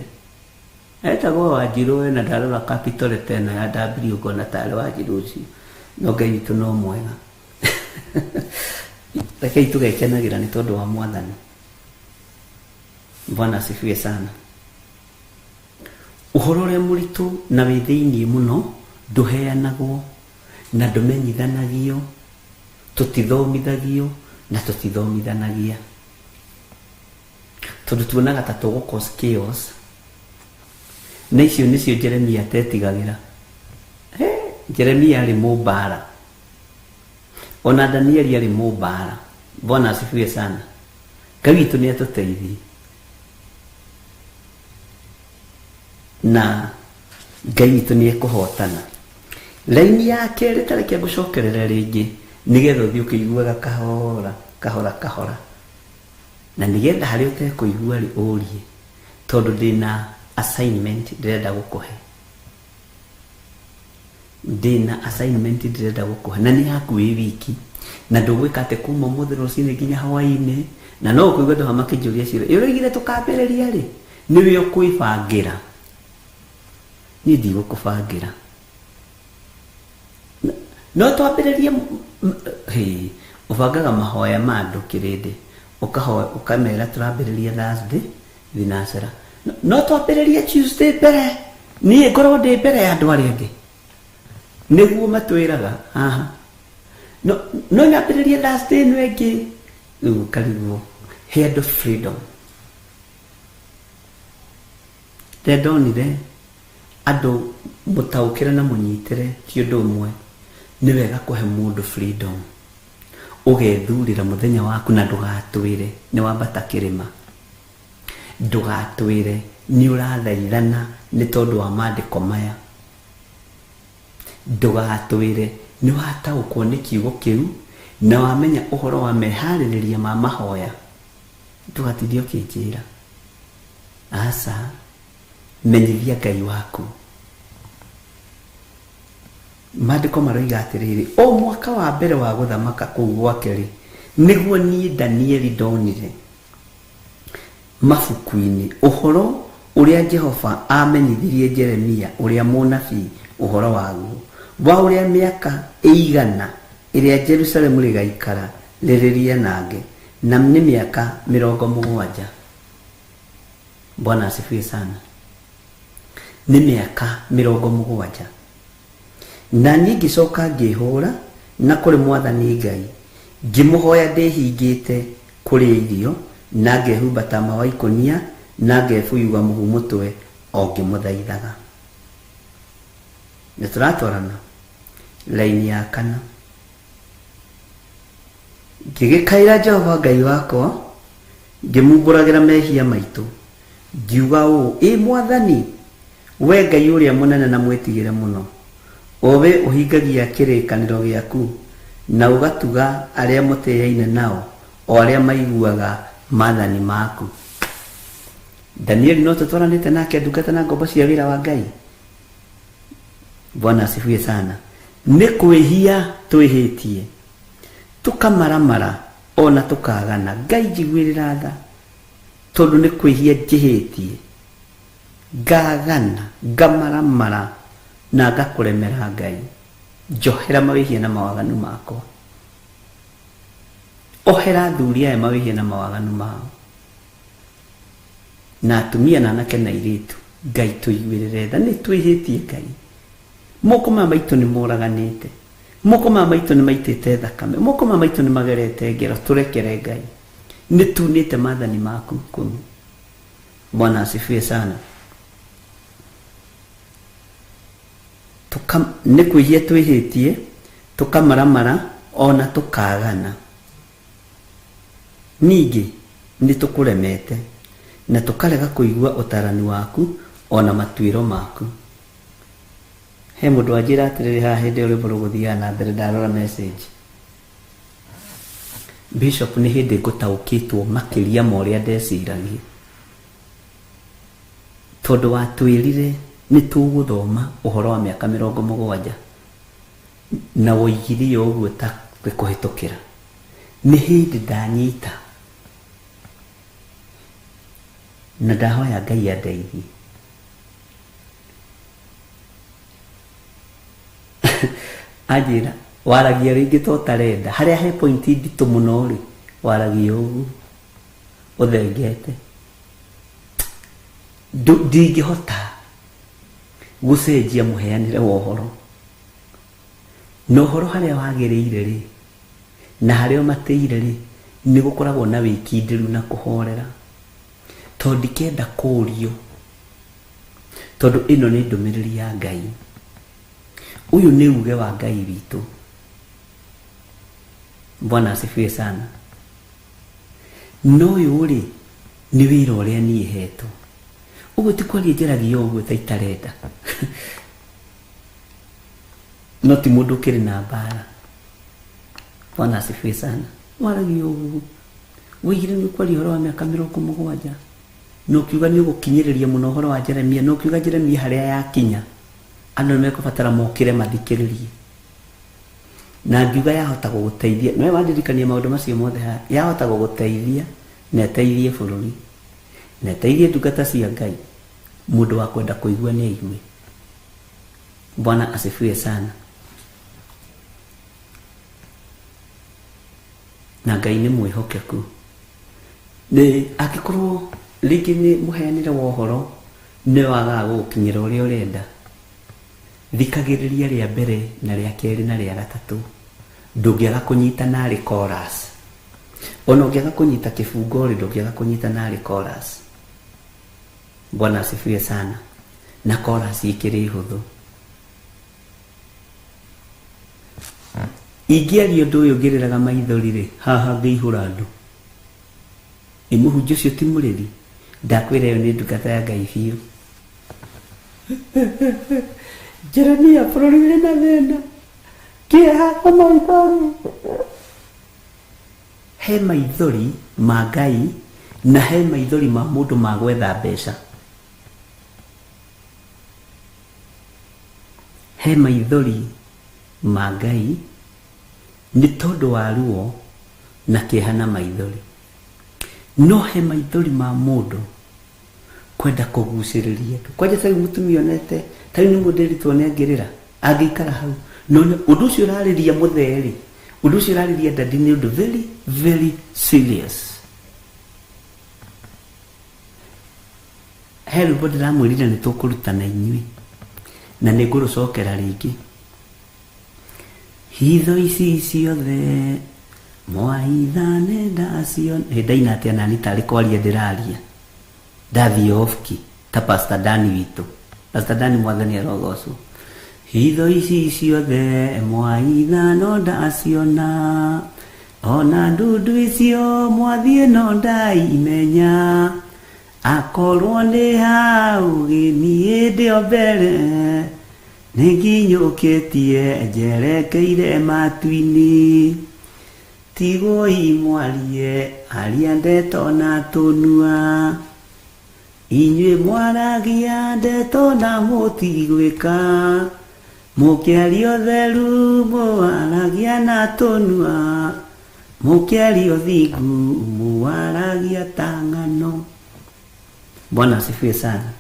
Etagwo Wanjirũ we, na ndarora capital letter ĩno ya W ngona tarĩ Wanjirũ ũcio, no Ngai witũ no mwega. Rekei tũgekenagĩra nĩ tondũ wa Mwathani. Bwana asifiwe sana. Ũhoro ũrĩa mũritũ na wĩ thĩiniĩ mũno ndũheanagwo na ndũmenyithanagio, tũtithomithagio na tũtithomithanagia, tondũ tuonaga ta tũgũ cause chaos. Na icio nĩcio Jeremia atetigagĩra. Jeremia arĩ mũmbara, ona Danieli arĩ mũmbara. Bwana asifiwe sana. Ngai witũ nĩ atũteithie, na Ngai witũ nĩ ekũhotana. Raini ya 2 tareke ngũcokerere rĩngĩ nĩgetha ũthiĩ ũkĩiguaga kahora kahora kahora, na nĩgetha harĩa ũtekũigua rĩ ũrie, tondũ ndĩna assignment ndĩrenda gũkũhe. Ndĩna assignment ndĩrenda gũkũhe, na nĩ yaku wĩ wiki, na ndũgwĩka atĩ kuma ũmũthĩ rũcinĩ nginya hwaĩ-inĩ, na no ũkũigua andũ haha makĩnjũria ciũria, ĩ ũroigire tũkambĩrĩria rĩ? Nĩwe ũkwĩbangĩra, niĩ ndigũkũbangĩra. No twambĩrĩrie ũbangaga mahoya ma andũ kĩrĩndĩ, ũkahoya ũkamera tũrambĩrĩria Thursday thinacera, no twambĩrĩrie Tuesday mbere, niĩ ngorwo ndĩ mbere ya andũ arĩa angĩ, nĩguo matwĩraga haha. No nyambĩrĩrie Thursday ĩno ĩngĩ, rĩu ũkarigwo. He andũ freedom. Rĩrĩa ndonire andũ mũtaũkĩre na mũnyitĩre ti ũndũ ũmwe, nĩ wega kũhe mũndũ freedom. Ũgethurĩra mũthenya waku na ndũgatwĩre nĩ wambata kĩrĩma, ndũgatwĩre nĩ ũrathaithana nĩ tondũ wa maandĩko maya, ndũgatwĩre nĩ wataũkwo nĩ kiugo kĩu Na wamenya ũhoro wa meharĩrĩria ma mahoya, ndũgatinde ũkĩnjĩra. Aca, menyithia Ngai waku. Maandĩko maroiga atĩrĩrĩ, o mwaka wa mbere wa gũthamaka kũu gwake rĩ, nĩguo niĩ Danieli ndonire mabuku-inĩ ũhoro ũrĩa Jehova amenyithirie Jeremia ũrĩa mũnabii ũhoro waguo, wa ũrĩa mĩaka ĩigana ĩrĩa Jerusalemu rĩgaikara rĩrĩ rĩanange, na nĩ mĩaka 70. Bwana asifiwe sana. Nĩ mĩaka 70. Na niĩ ngĩcoka ngĩhũra na kũrĩ Mwathani Ngai, ngĩmũhoya ndĩhingĩte kũrĩa irio, na ngehumba tama wa ikũnia, na ngebuyuga mũhu mũtwe o ngĩmũthaithaga. Nĩ tũratwarana laini ya kana. Ngĩgĩkaĩra Jehova Ngai wakwa, ngĩmumbũragĩra mehia maitũ, ngiuga ũũ, ĩ Mwathani, we Ngai ũrĩa mũnene na mwĩtigĩre mũno, o we ũhingagia kĩrĩkanĩro gĩaku na ũgatuga arĩa mũtĩaine nao, o arĩa maiguaga maathani maku. Danieli no tũtwaranĩte nake ndungata na ngombo cia wĩra wa Ngai. Bwana asifiwe sana. Nĩ kwĩhia twĩhĩtie, tũkamaramara ona tũkagana. Ngai njiguĩrĩra tha, tondũ nĩ kwĩhia njĩhĩtie, ngagana, ngamaramara na ngakũremera Ngai. Njohera mawĩhia na mawaganu makwa, ohera athuri aya mawĩhia na mawaganu mao, na atumia na anake na airĩtu. Ngai tũiguĩrĩre tha, nĩ twĩhĩtie Ngai. Moko maya maitũ nĩ moraganĩte, moko maya maitũ nĩ maitĩte thakame, moko maya maitũ nĩ magerete ngero. Tũrekere Ngai, nĩ tunĩte maathani maku 10. Bwana asifiwe sana. Nĩ kwĩhia twĩhĩtie, tũkamaramara ona tũkagana. Ningĩ nĩ tũkũremete na tũkarega kũigua ũtarani waku ona matuĩro maku. He mũndũ wanjĩra atĩrĩrĩ haha hĩndĩ ĩyo rwĩmbo rũgũthiaga na mbere, ndarora message. Bishop, nĩ hĩndĩ ngũtaũkĩtwo makĩria ma ũrĩa ndeciragia, tondũ watwĩrire nĩ tũgũthoma ũhoro wa mĩaka 70 na woigire ũguo ta kũhĩtũkĩra. Nĩ hĩndĩ ndanyita na ndahoya Ngai andeithie. Anjĩra waragia rĩngĩ ta ũtarenda, harĩa he point nditũ mũno rĩ, waragia ũguo ũthengete. Ndingĩhota gũcenjia mũheanĩre wa ũhoro, na ũhoro harĩa wagĩrĩire rĩ na harĩa ũmatĩire rĩ, nĩ gũkoragwo na wĩkindĩru na kũhorera, tondũ ndikenda kũũrio, tondũ ĩno nĩ ndũmĩrĩri ya Ngai. Ũyũ nĩ uge wa Ngai witũ. Bwana asifiwe sana. No ũyũ rĩ, nĩ wĩra ũrĩa niĩ hetwo. Ũguo ti kwaria njaragia ũguo ta itarenda. No ti mũndũ ũkĩrĩ na mbara. Bwana asifiwe sana. Waragia ũguo, woigire nĩ ũkwaria ũhoro wa mĩaka 70, na ũkiuga nĩ ũgũkinyĩrĩria mũno ũhoro wa Jeremia, na ũkiuga Jeremia harĩa yakinya andũ nĩ mekũbatara mokĩre mathikĩrĩrie. Na ngiuga yahota gũgũteithia, no wandirikania maũndũ macio mothe haha, yahota gũgũteithia na ĩteithie bũrũri na ĩteithie ndungata cia Ngai. Mũndũ wa kwenda kũigua nĩ aigue. Bwana asifiwe sana. Na Ngai nĩ mwĩhokeku. Nĩ angĩkorwo rĩngĩ nĩ mũheanĩre wa ũhoro nĩ wagaga gũgũkinyĩra ũrĩa ũrenda, thikagĩrĩria rĩa mbere na rĩa kerĩ na rĩa gatatũ, ndũngĩaga kũnyita narĩ chorus. Ona ũngĩaga kũnyita kĩbungo rĩ, ndũngĩaga kũnyita narĩ chorus. Bwana asifiwe sana. Na chorus ĩkĩrĩ hũthũ. Ingĩaria ũndũ ũyũ ngĩrĩraga maithori rĩ, haha ngĩihũra andũ. Ĩ mũhunjia ũcio ti mũrĩri? Ndakwĩra ĩyo nĩ ndungata ya Ngai biũ. Jeremia, bũrũri wĩna thĩna, kĩeha na maithori. He maithori ma Ngai na he maithori ma mũndũ ma gwetha mbeca. He maithori ma Ngai nĩ tondũ wa ruo na kĩeha na maithori. No he maithori ma mũndũ kwenda kũgucĩrĩria andũ. Kwanja ta rĩu mũtumia onete, ta rĩu nĩguo ndĩritwo nĩ angĩrĩra, angĩikara hau. No ũndũ ũcio ũrarĩria mũthee rĩ, ũndũ ũcio ũrarĩria dadi nĩ ũndũ very, very serious. He rwĩmbo ndĩramwĩrire nĩ tũkũrutana inyuĩ, na nĩ ngũrũcokera rĩngĩ. Hitho ici ciothe mwahitha nenda ciona. Ĩ, ndaina atĩa nani tarĩ kwaria ndĩraria. Ndathiĩ off key ta Pastor Dani witũ. Pastor Dani mwathani arogocwo. Hitho ici ciothe mwaitha no ndaciona, ona ndundu icio mwathiĩ no ndaimenya, akorwo nĩ hau gĩniĩ ndĩ o mbere, nĩnginyũkĩtie njerekeire matu-inĩ. Tigoi mwarie aria ndeto na tũnua, inyuĩ mwaragia ndeto na mũtigwĩka, mũkĩaria ũtheru mũwaragia na tũnua, mũkĩaria ũthingu mũwaragia ta ng'ano. Bwana asifiwe sana.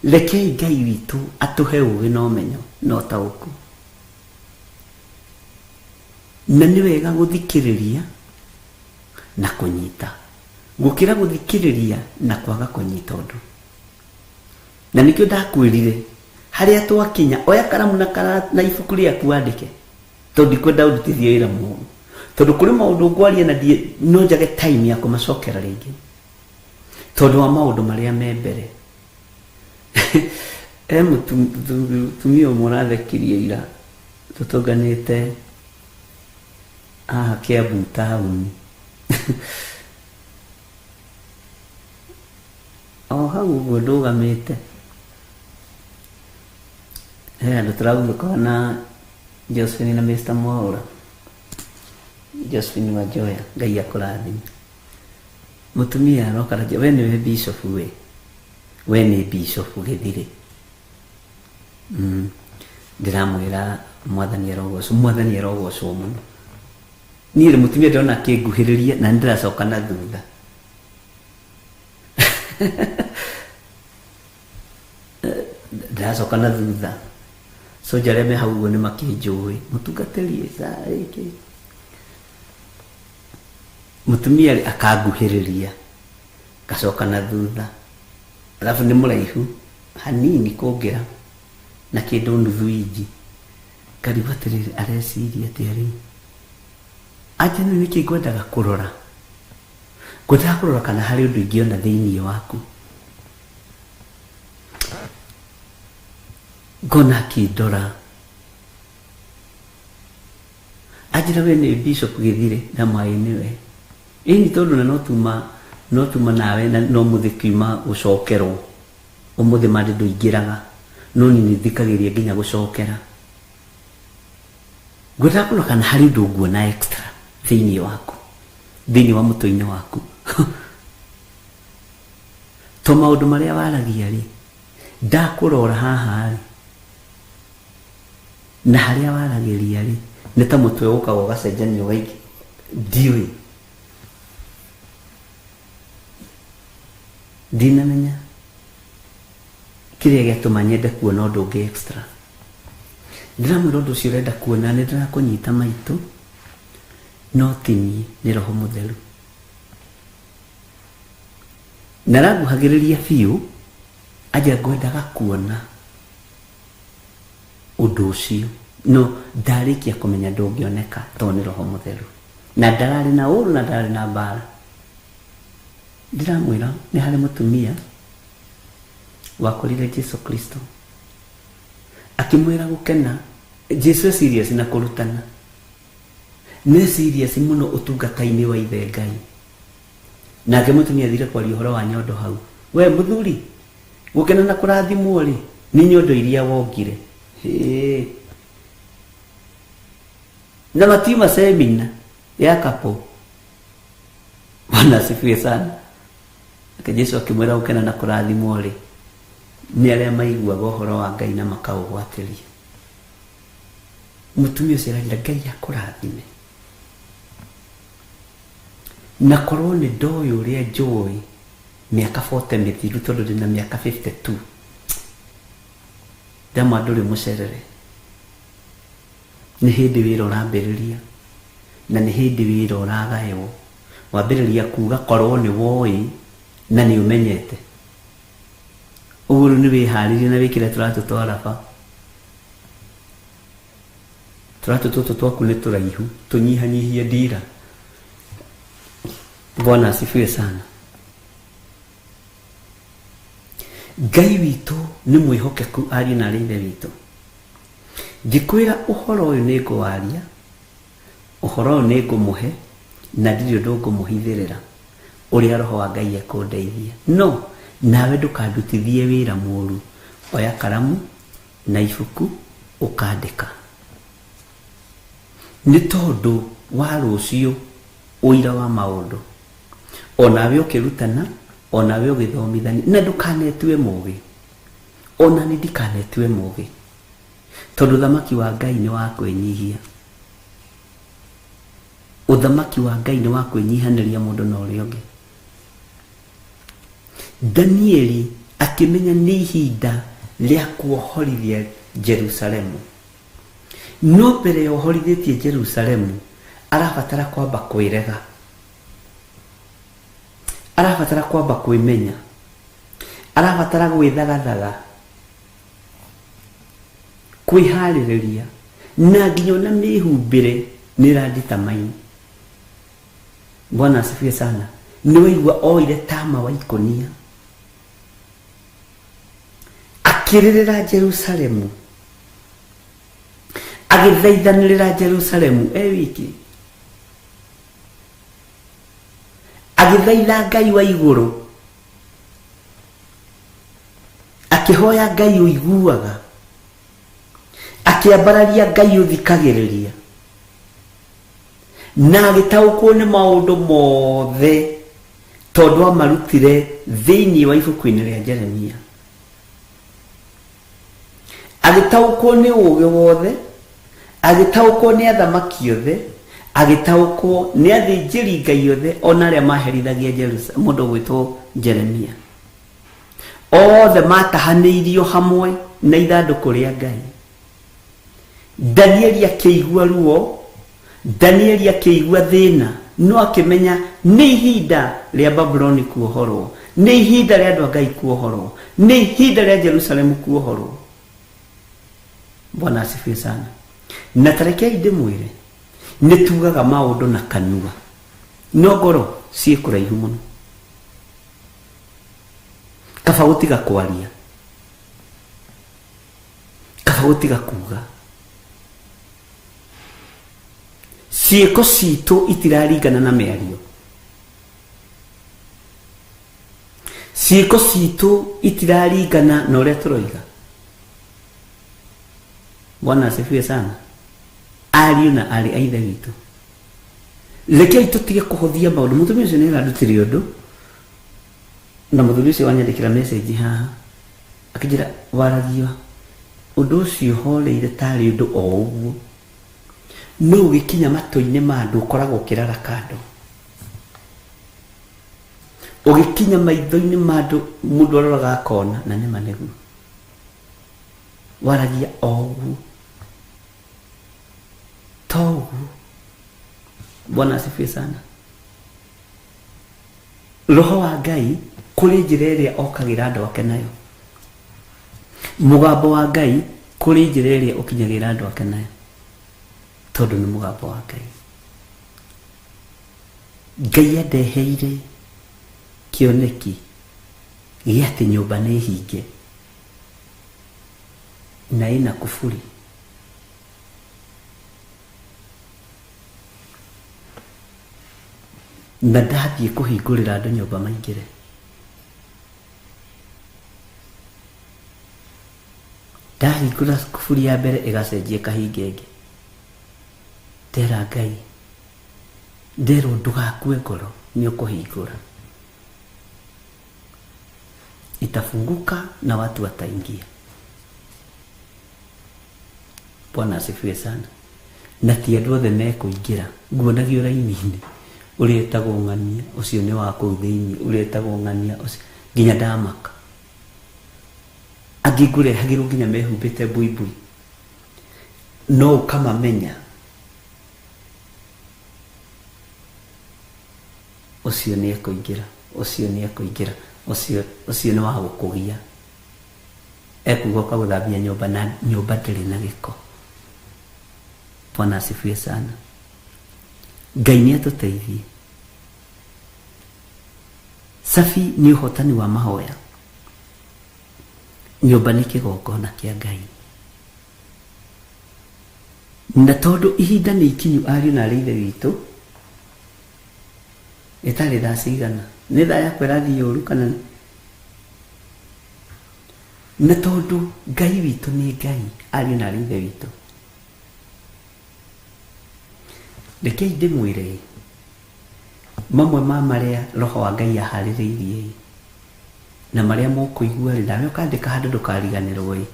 Rekei Ngai witũ atũhe ũũgĩ na ũmenyo na ũtaũku. Na nĩ wega gũthikĩrĩria na kũnyita, gũkĩra gũthikĩrĩria na kwaga kũnyita ũndũ. Na nĩkĩo ndakwĩrire harĩa twakinya, oya karamu na na ibuku rĩaku wandĩke, tondũ ndikwenda ũrutithie wĩra mũũru, tondũ kũrĩ maũndũ ngwaria na no njage time ya kũmacokera rĩngĩ, tondũ wa maũndũ marĩa me mbere. He mũtumia ũmwe ũrathekirie ira, tũtũnganĩte haha Kiambu taũni. O hau ũguo ndũgamĩte, he handũ tũraguthũkaga na Josephine na Mr. Mwaura. Josephine wa Joya, Ngai akũrathime. Mũtumia aroka aranjĩra, we nĩwe bishop we, we nĩ bishop gĩthirĩ. Ndĩramwĩra mwathani arogocwo, mwathani arogocwo mũno. Niĩ rĩ mũtumia ndĩrona akĩnguhĩrĩria na nĩndĩracoka na thutha. Ndĩracoka na thutha. Soja arĩa me hau ũguo nĩ makĩnjũĩ, mũtungatĩri ĩkĩ. Mũtumia rĩ akanguhĩrĩria, ngacoka na thutha. Alafu nĩ mũraihu hanini kũngĩra na kĩndũ nuthu inji. Ngarigwo atĩrĩrĩ, areciria atĩa rĩu? Anja nĩ nĩkĩ ngwendaga kũrora? Ngwendaga kũrora kana harĩ ũndũ ingĩona thĩinĩ waku. Ngona akĩndora. Anjĩra we nĩ bishop gĩthirĩ na maĩ nĩwe. Ĩni tondũ na no tuma nawe na no mũthĩ kiuma gũcokerwo. Ũmũthĩ mande ndũingĩraga, no niĩ nĩthikagĩrĩria nginya gũcokera. Ngwendaga kũrora kana harĩ ũndũ nguona extra thĩinĩ waku, thĩinĩ wa mũtwe-inĩ waku. To maũndũ marĩa waragia rĩ, ndakũrora haha rĩ, na harĩa waragĩria rĩ, nĩ ta mũtwe ũkaga ũgacenjania ũgaingĩ. Ndiũĩ. Ndinamenya kĩrĩa gĩatũma nyende kuona ũndũ ũngĩ extra. Ndĩramwĩra ũndũ ũcio ũrenda kuona, nĩ ndĩrakũnyita maitũ, no ti niĩ, nĩ Roho Mũtheru. Na aranguhagĩrĩria biũ, anja ngwendaga kuona ũndũ ũcio, no ndarĩkia kũmenya ndũngĩoneka tondũ nĩ Roho Mũtheru. Na ndararĩ na ũru na ndararĩ na mbara. Ndĩramwĩra nĩ harĩ mũtumia wakorire Jesu Kristo akĩmwĩra gũkena. Jesu e serious na kũrutana, nĩ serious mũno ũtungata-inĩ wa ithe Ngai. Nake mũtumia athire kwaria ũhoro wa nyondo hau. We mũthuri, gũkena na kũrathimwo rĩ, nĩ nyondo iria wongire. Hĩ. Na matiuma semina ya kapo. Bwana asifiwe sana. Nake Jesu akĩmwĩra gũkena na kũrathimwo rĩ nĩ arĩa maiguaga ũhoro wa Ngai na makaũgwatĩria. Mũtumia ũcio aranjĩra Ngai akũrathime. Na korwo nĩ ndoĩ ũrĩa njũĩ mĩaka 40 mĩthiru tondũ ndĩna mĩaka 52 ndama ndũrĩ mũcerere. Nĩ hĩndĩ wĩra ũrambĩrĩria na nĩ hĩndĩ wĩra ũragaywo. Wambĩrĩria kuga korwo nĩ woĩ na nĩ ũmenyete. Ũguo rĩu nĩ wĩharĩrie na wĩkĩre tũratũ twa raba. Tũratũ tũtũ twaku nĩ tũraihu, tũnyihanyihie ndira. Bwana asifiwe sana. Ngai witũ nĩ mwĩhokeku ariũ na arĩ ithe witũ. Ngĩkwĩra ũhoro ũyũ nĩ ngũwaria, ũhoro ũyũ nĩ ngũmũhe, na ndirĩ ũndũ ngũmũhithĩrĩra ũrĩa roho wa Ngai ekũndeithia. No nawe ndũkandutithie wĩra mũru. Oya karamu na ibuku ũkandĩka. Nĩ tondũ wa rũciũ ũira wa maũndũ. Onawe ũkĩrutana, onawe ũgĩthomithania, na ndũkanetue mũgĩ. Ona nĩ ndikanetue mũgĩ. Tondũ ũthamaki wa Ngai nĩ wa kwĩnyihia. Ũthamaki wa Ngai nĩ wa kwĩnyihanĩria mũndũ na ũrĩa ũngĩ. Danieli akĩmenya nĩ ihinda rĩa kuohorithia Jerusalemu. No mbere ya ũhorithĩtie Jerusalemu, arabatara kwamba kwĩrega. Arabatara kwamba kwĩmenya. Arabatara gwĩthagathaga, kwĩharĩrĩria, na nginya ona mĩhumbĩre nĩ ĩranditamine. Bwana asifiwe sana. Nĩ waigua oire tama wa ikũnia akĩrĩrĩra Jerusalemu, agĩthaithanĩrĩra Jerusalemu e wiki, agĩthaitha Ngai wa igũrũ, akĩhoya Ngai ũiguaga, akĩambararia Ngai ũthikagĩrĩria, na agĩtaũkwo nĩ maũndũ mothe tondũ amarutire thĩinĩ wa ibuku-inĩ rĩa Jeremia. Agĩtaũkwo nĩ ũũgĩ wothe, agĩtaũkwo nĩ athamaki othe, agĩtaũkwo nĩ athĩnjĩri Ngai othe, ona arĩa maherithagia mũndũ ũgwĩtwo Jeremia. Othe matahanĩirio hamwe na ithandũkũ rĩa Ngai. Danieli akĩigua ruo, Danieli akĩigua thĩna, no akĩmenya nĩ ihinda rĩa Babuloni kuohorwo, nĩ ihinda rĩa andũ a Ngai kuohorwo, nĩ ihinda rĩa Jerusalemu kuohorwo. Bwana asifiwe sana. Na tarekei ndĩmwĩre, nĩ tugaga maũndũ na kanua, no ngoro ciĩ kũraihu mũno. Kaba gũtiga kwaria, kaba gũtiga kuga. Ciĩko citũ itiraringana na mĩario. Ciĩko citũ itiraringana na ũrĩa tũroiga. Bwana asifiwe sana. Ariũ na aarĩ a ithe witũ, rekei tũtige kũhũthia maũndũ. Mũtumia ũcio nĩ arandutire ũndũ, na mũthuri ũcio wanyandĩkĩra message haha akĩnjĩra waragia ũndũ ũcio horeire tarĩ ũndũ o ũguo, no ũgĩkinya matũ-inĩ ma andũ ũkoragwo ũkĩrara kando. Ũgĩkinya maitho-inĩ ma andũ mũndũ aroraga akona na nĩma nĩguo. Waragia o ũguo, to ũguo. Bwana asifiwe sana. Roho wa Ngai kũrĩ njĩra ĩrĩa okagĩra andũ ake nayo. Mũgambo wa Ngai kũrĩ njĩra ĩrĩa ũkinyagĩra andũ ake nayo, tondũ nĩ mũgambo wa Ngai. Ngai andeheire kĩoneki gĩa atĩ nyũmba nĩ hinge na ĩna kuburi. Na ndathiĩ kũhingũrĩra andũ nyũmba maingĩre. Ndahingũra kuburi ya mbere ĩgacenjia ĩkahinga ĩngĩ. Ndera Ngai, nderwo ndũgakue ngoro. Nĩ ũkũhingũra, itafunguka na watu wataingia. Bwana asifiwe sana. Na ti andũ othe mekũingĩra. Nguonagio raini-inĩ, ũrĩa etagwo ng'ania ũcio nĩ wa kũu thĩinĩ, ũrĩa etagwo ng'ania ũcio, nginya ndamaka. Angĩ ngũrehagĩrwo nginya mehumbĩte mbuibui, no ũkamamenya ũcio nĩ ekũingĩra, ũcio nĩ ekũingĩra, ũcio ũcio nĩ wa gũkũgia. Ekuga ũkagũthambia nyũmba na nyũmba ndĩrĩ na gĩko. Bwana asifiwe sana. Ngai nĩ atũteithie. Cabi nĩ ũhotani wa mahoya. Nyũmba nĩ kĩgongona kĩa Ngai. Na tondũ ihinda nĩ ikinyu, ariũ na arĩ ithe witũ, ĩtarĩ thaa cigana, nĩ thaa yakwa ĩrathiĩ ũru kana nĩ? Na tondũ Ngai witũ nĩ Ngai, ariũ na arĩ ithe witũ, rekei ndĩmwĩre mamwe ma marĩa roho wa Ngai aharĩrĩirie na marĩa mũkũigua rĩ, nawe ũkandĩka handũ ndũkariganĩrwo ĩ,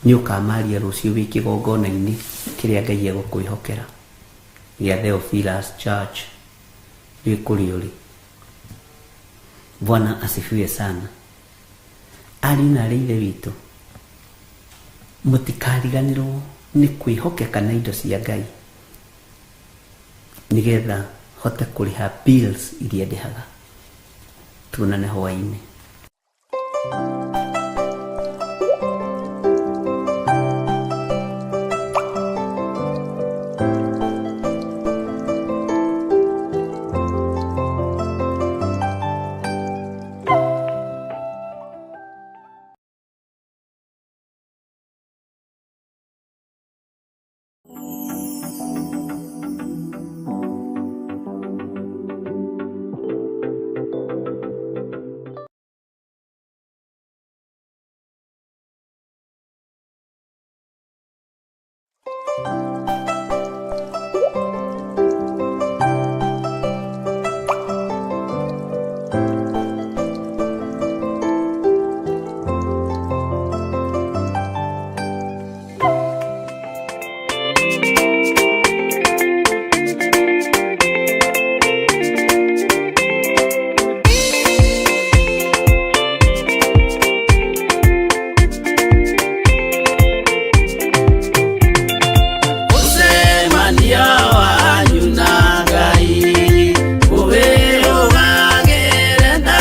nĩ ũkamaria rũciũ wĩ kĩgongona-inĩ kĩrĩa Ngai egũkwĩhokera gĩa Theophilus Church wĩ kũrĩa ũrĩ. Bwana asifiwe sana. Ariũ na arĩ ithe witũ, mũtikariganĩrwo nĩ kwĩhokeka na indo cia Ngai, nĩgetha hote kũrĩha bills iria ndĩhaga. Tuonane hwaĩ-inĩ. Ũcemania wanyu na Ngai ũwĩrũgagĩre na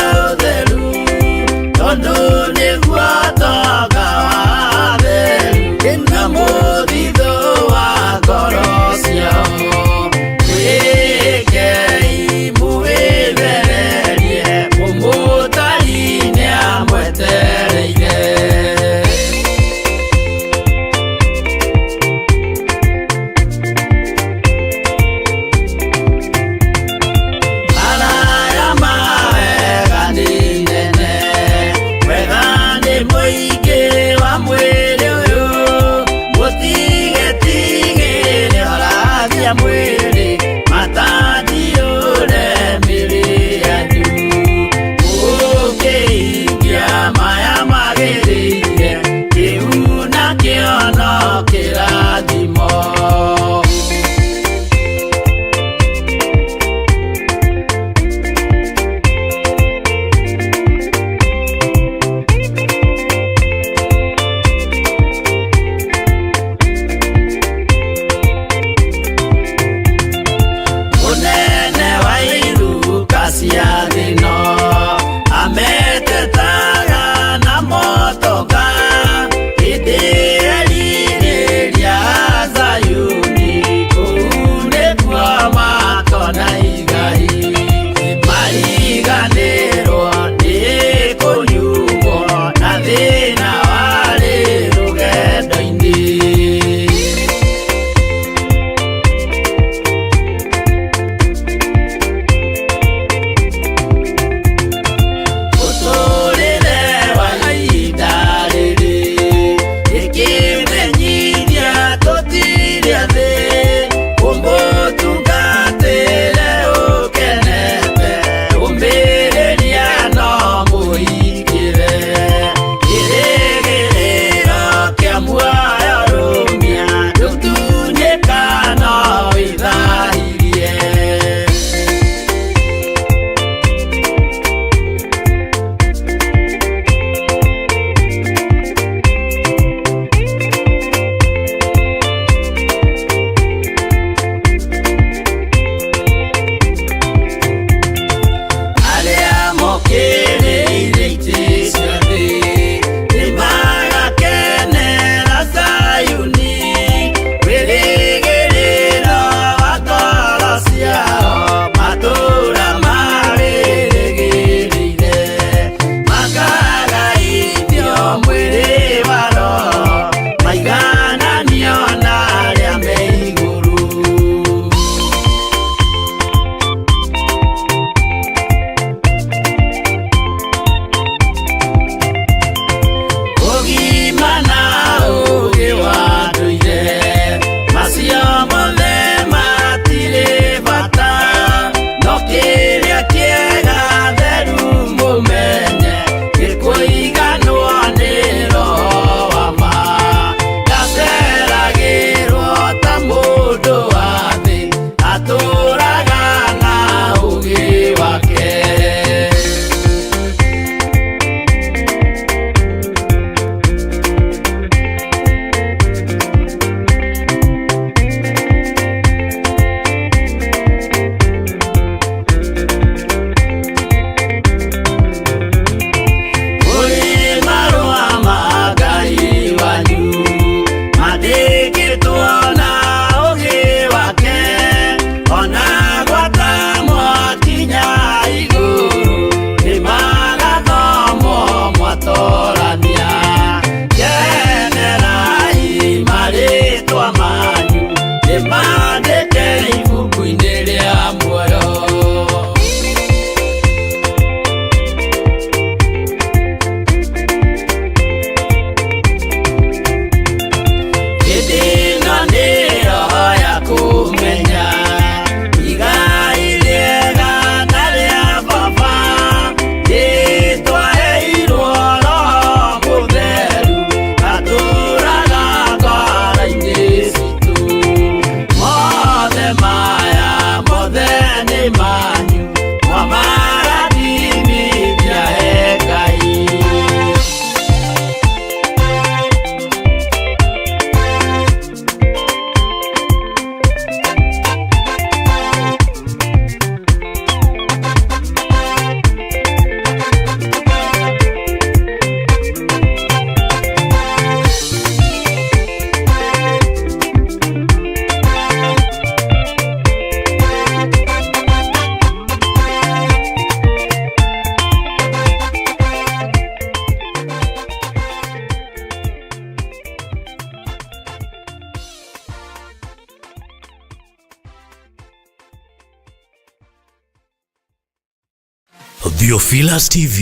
Theophilus TV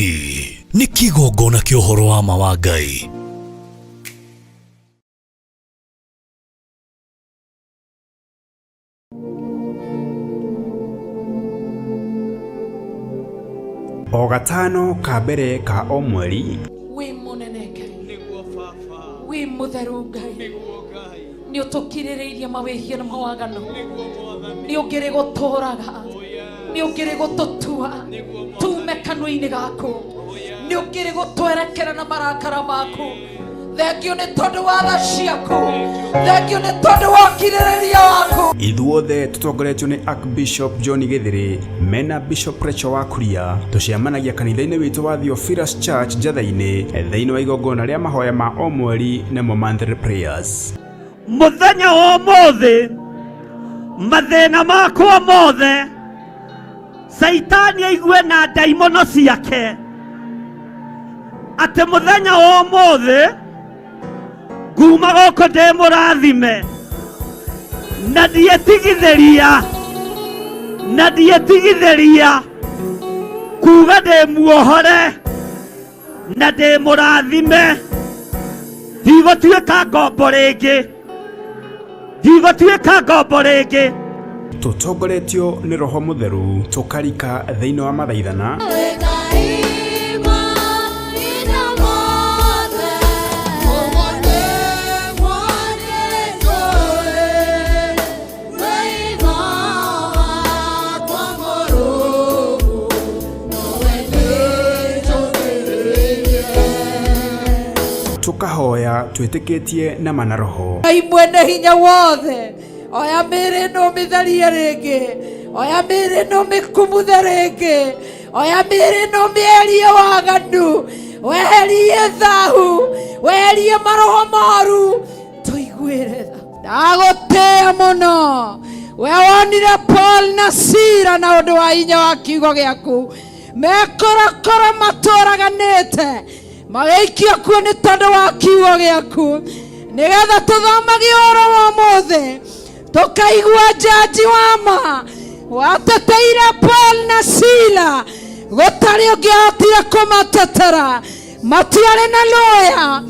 nĩ kĩgongona kĩa ũhoro wa ma wa Ngai. O gatano ka mbere ka o mweri. Wĩ mũnene Ngai, wĩ mũtheru Ngai, nĩ ũtũkirĩrĩirie mawĩhia na mawaganu, nĩ ũngĩrĩ gũtũraga, nĩ ũngĩrĩ gũtũtua tume kanua-inĩ gaku, nĩ ũngĩrĩ gũtwerekera na marakara maku. Thengio nĩ tondũ wa tha ciaku, thengio nĩ tondũ wa ũkirĩrĩria waku. Ithuothe tũtongoretio nĩ Archbishop John Gĩthĩrĩ mena Bishop Rachel wa Kuria, tũcemanagia kanitha-inĩ witũ wa Theophilus Church Njatha-inĩ thĩinĩ wa igongona rĩa mahoya ma o mweri nĩmo monthly prayers. Muthenya wa ũmũthĩ mathĩna makwa mothe Caitani aigue na ndaimono ciake atĩ mũthenya wa ũmũthĩ nguma gũkũ ndĩ mũrathime na ndietigithĩria na ndietigithĩria kuga ndĩ muohore na ndĩ mũrathime, ndigũtuĩka ngombo rĩngĩ, ndigũtuĩka ngombo rĩngĩ. Tũtongoretio nĩ Roho Mũtheru tũkarika thĩinĩ wa mathaithana tũkahoya twĩtĩkĩtie na mana roho. Ngai mwene hinya wothe, oya mĩĩrĩ ĩno ũmĩtherie rĩngĩ, oya mĩĩrĩ ĩno ũmĩkumuthe rĩngĩ, oya mĩĩrĩ ĩno ũmĩeherie waganu, weherie thahu, weherie maroho moru, tũiguĩre tha. Ndagũtĩĩa mũno, we wonire Paul na Sila na ũndũ wa hinya wa kiugo gĩaku, mekorokoro matũraganĩte magĩikio kuo nĩ tondũ wa kiugo gĩaku, nĩgetha tũthomage ũhoro wa ũmũthĩ tũkaigua njanji wa ma wateteire Paul na Sila, gũtarĩ ũngĩahotire kũmatetera, matiarĩ na lawyer,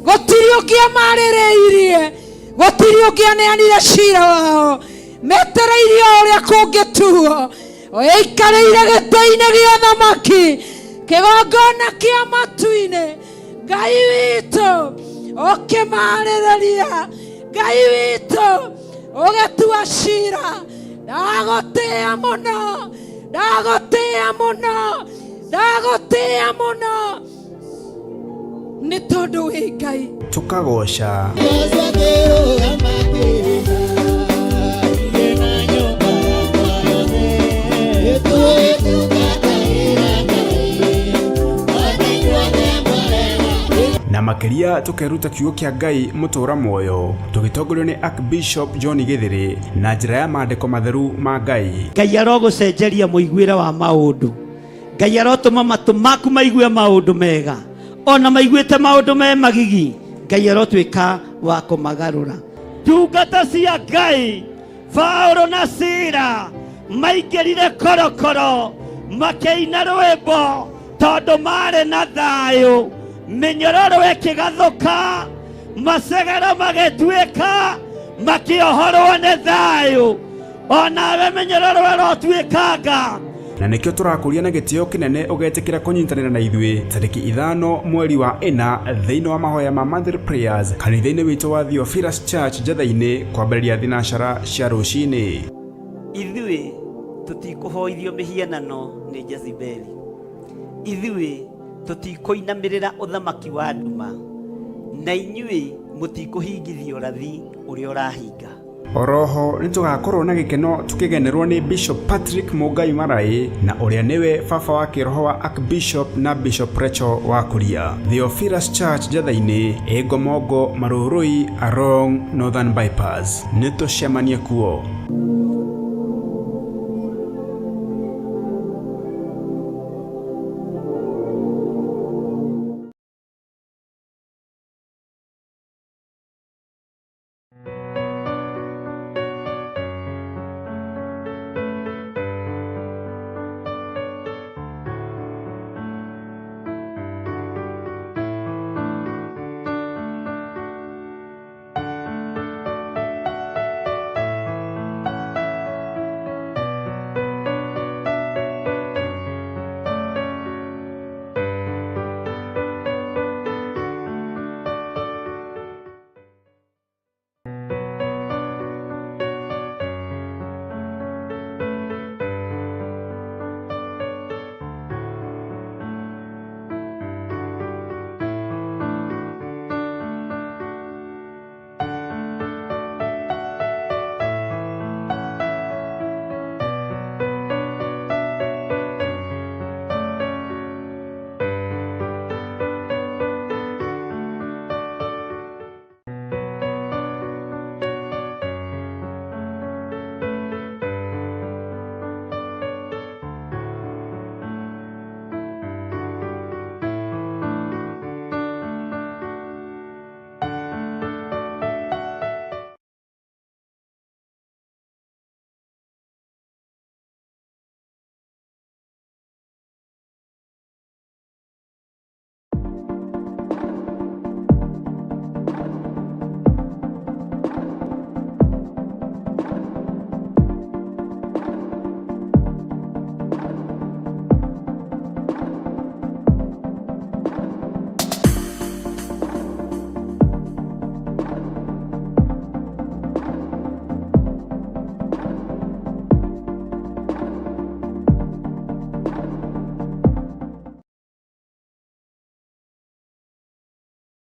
gũtirĩ ũngĩamarĩrĩirie, gũtirĩ ũngĩaneanire cira wao, metereirie o ũrĩa kũngĩtuo. Ũikarĩire gĩtĩ-inĩ gĩa thamaki, kĩgongona kĩa matu-inĩ, Ngai witũ ũkĩmarĩrĩria, Ngai witũ ũgĩtua cira. Ndagũtĩĩa mũno, ndagũtĩĩa mũno, ndagũtĩĩa mũno nĩ tondũ wĩ Ngai. Tũkagoca na makĩria tũkeruta kiugo kĩa Ngai mũtũra muoyo tũgĩtongorio nĩ Archbishop John Gĩthĩrĩ na njĩra ya maandĩko matheru ma Ngai. Ngai arogũcenjeria mũiguĩre wa maũndũ, Ngai arotũma matũ maku maigue maũndũ mega, ona maiguĩte maũndũ me magigi, Ngai arotuĩka wa kũmagarũra. Ndungata cia Ngai Paulo na Sila maingĩrire korokoro makĩina rwĩmbo tondũ marĩ na thayũ, mĩnyororo ĩkĩgathũka, macegero magĩtuĩka, makĩohorwo nĩ thayũ. Onawe mĩnyororo ĩrotuĩkanga. Na nĩkĩo tũrakũria na gĩtĩo kĩnene ũgetĩkĩra kũnyitanĩra na ithuĩ tarĩki 5 mweri wa 4 thĩinĩ wa mahoya ma monthly prayers kanitha-inĩ witũ wa Theophilus Church Njatha-inĩ kwambĩrĩria thinacara cia rũcinĩ. Ithuĩ tũtikũhoithio mĩhianano nĩ Jezebeli, ithuĩ tũtikũinamĩrĩra ũthamaki wa nduma, na inyuĩ mũtikũhingithia ũrathi ũrĩa ũrahinga. Oroho nĩ tũgakorwo na gĩkeno tũkĩgenerwo nĩ Bishop Patrick Mũngai Maraĩ na ũrĩa nĩwe baba wa kĩroho wa Archbishop na Bishop Rachel wa Kuria. Theophilus Church Njatha-inĩ, Ĩngomongo, Marũrũi, Arong, Northern Bypass. Nĩ tũcemanie kuo.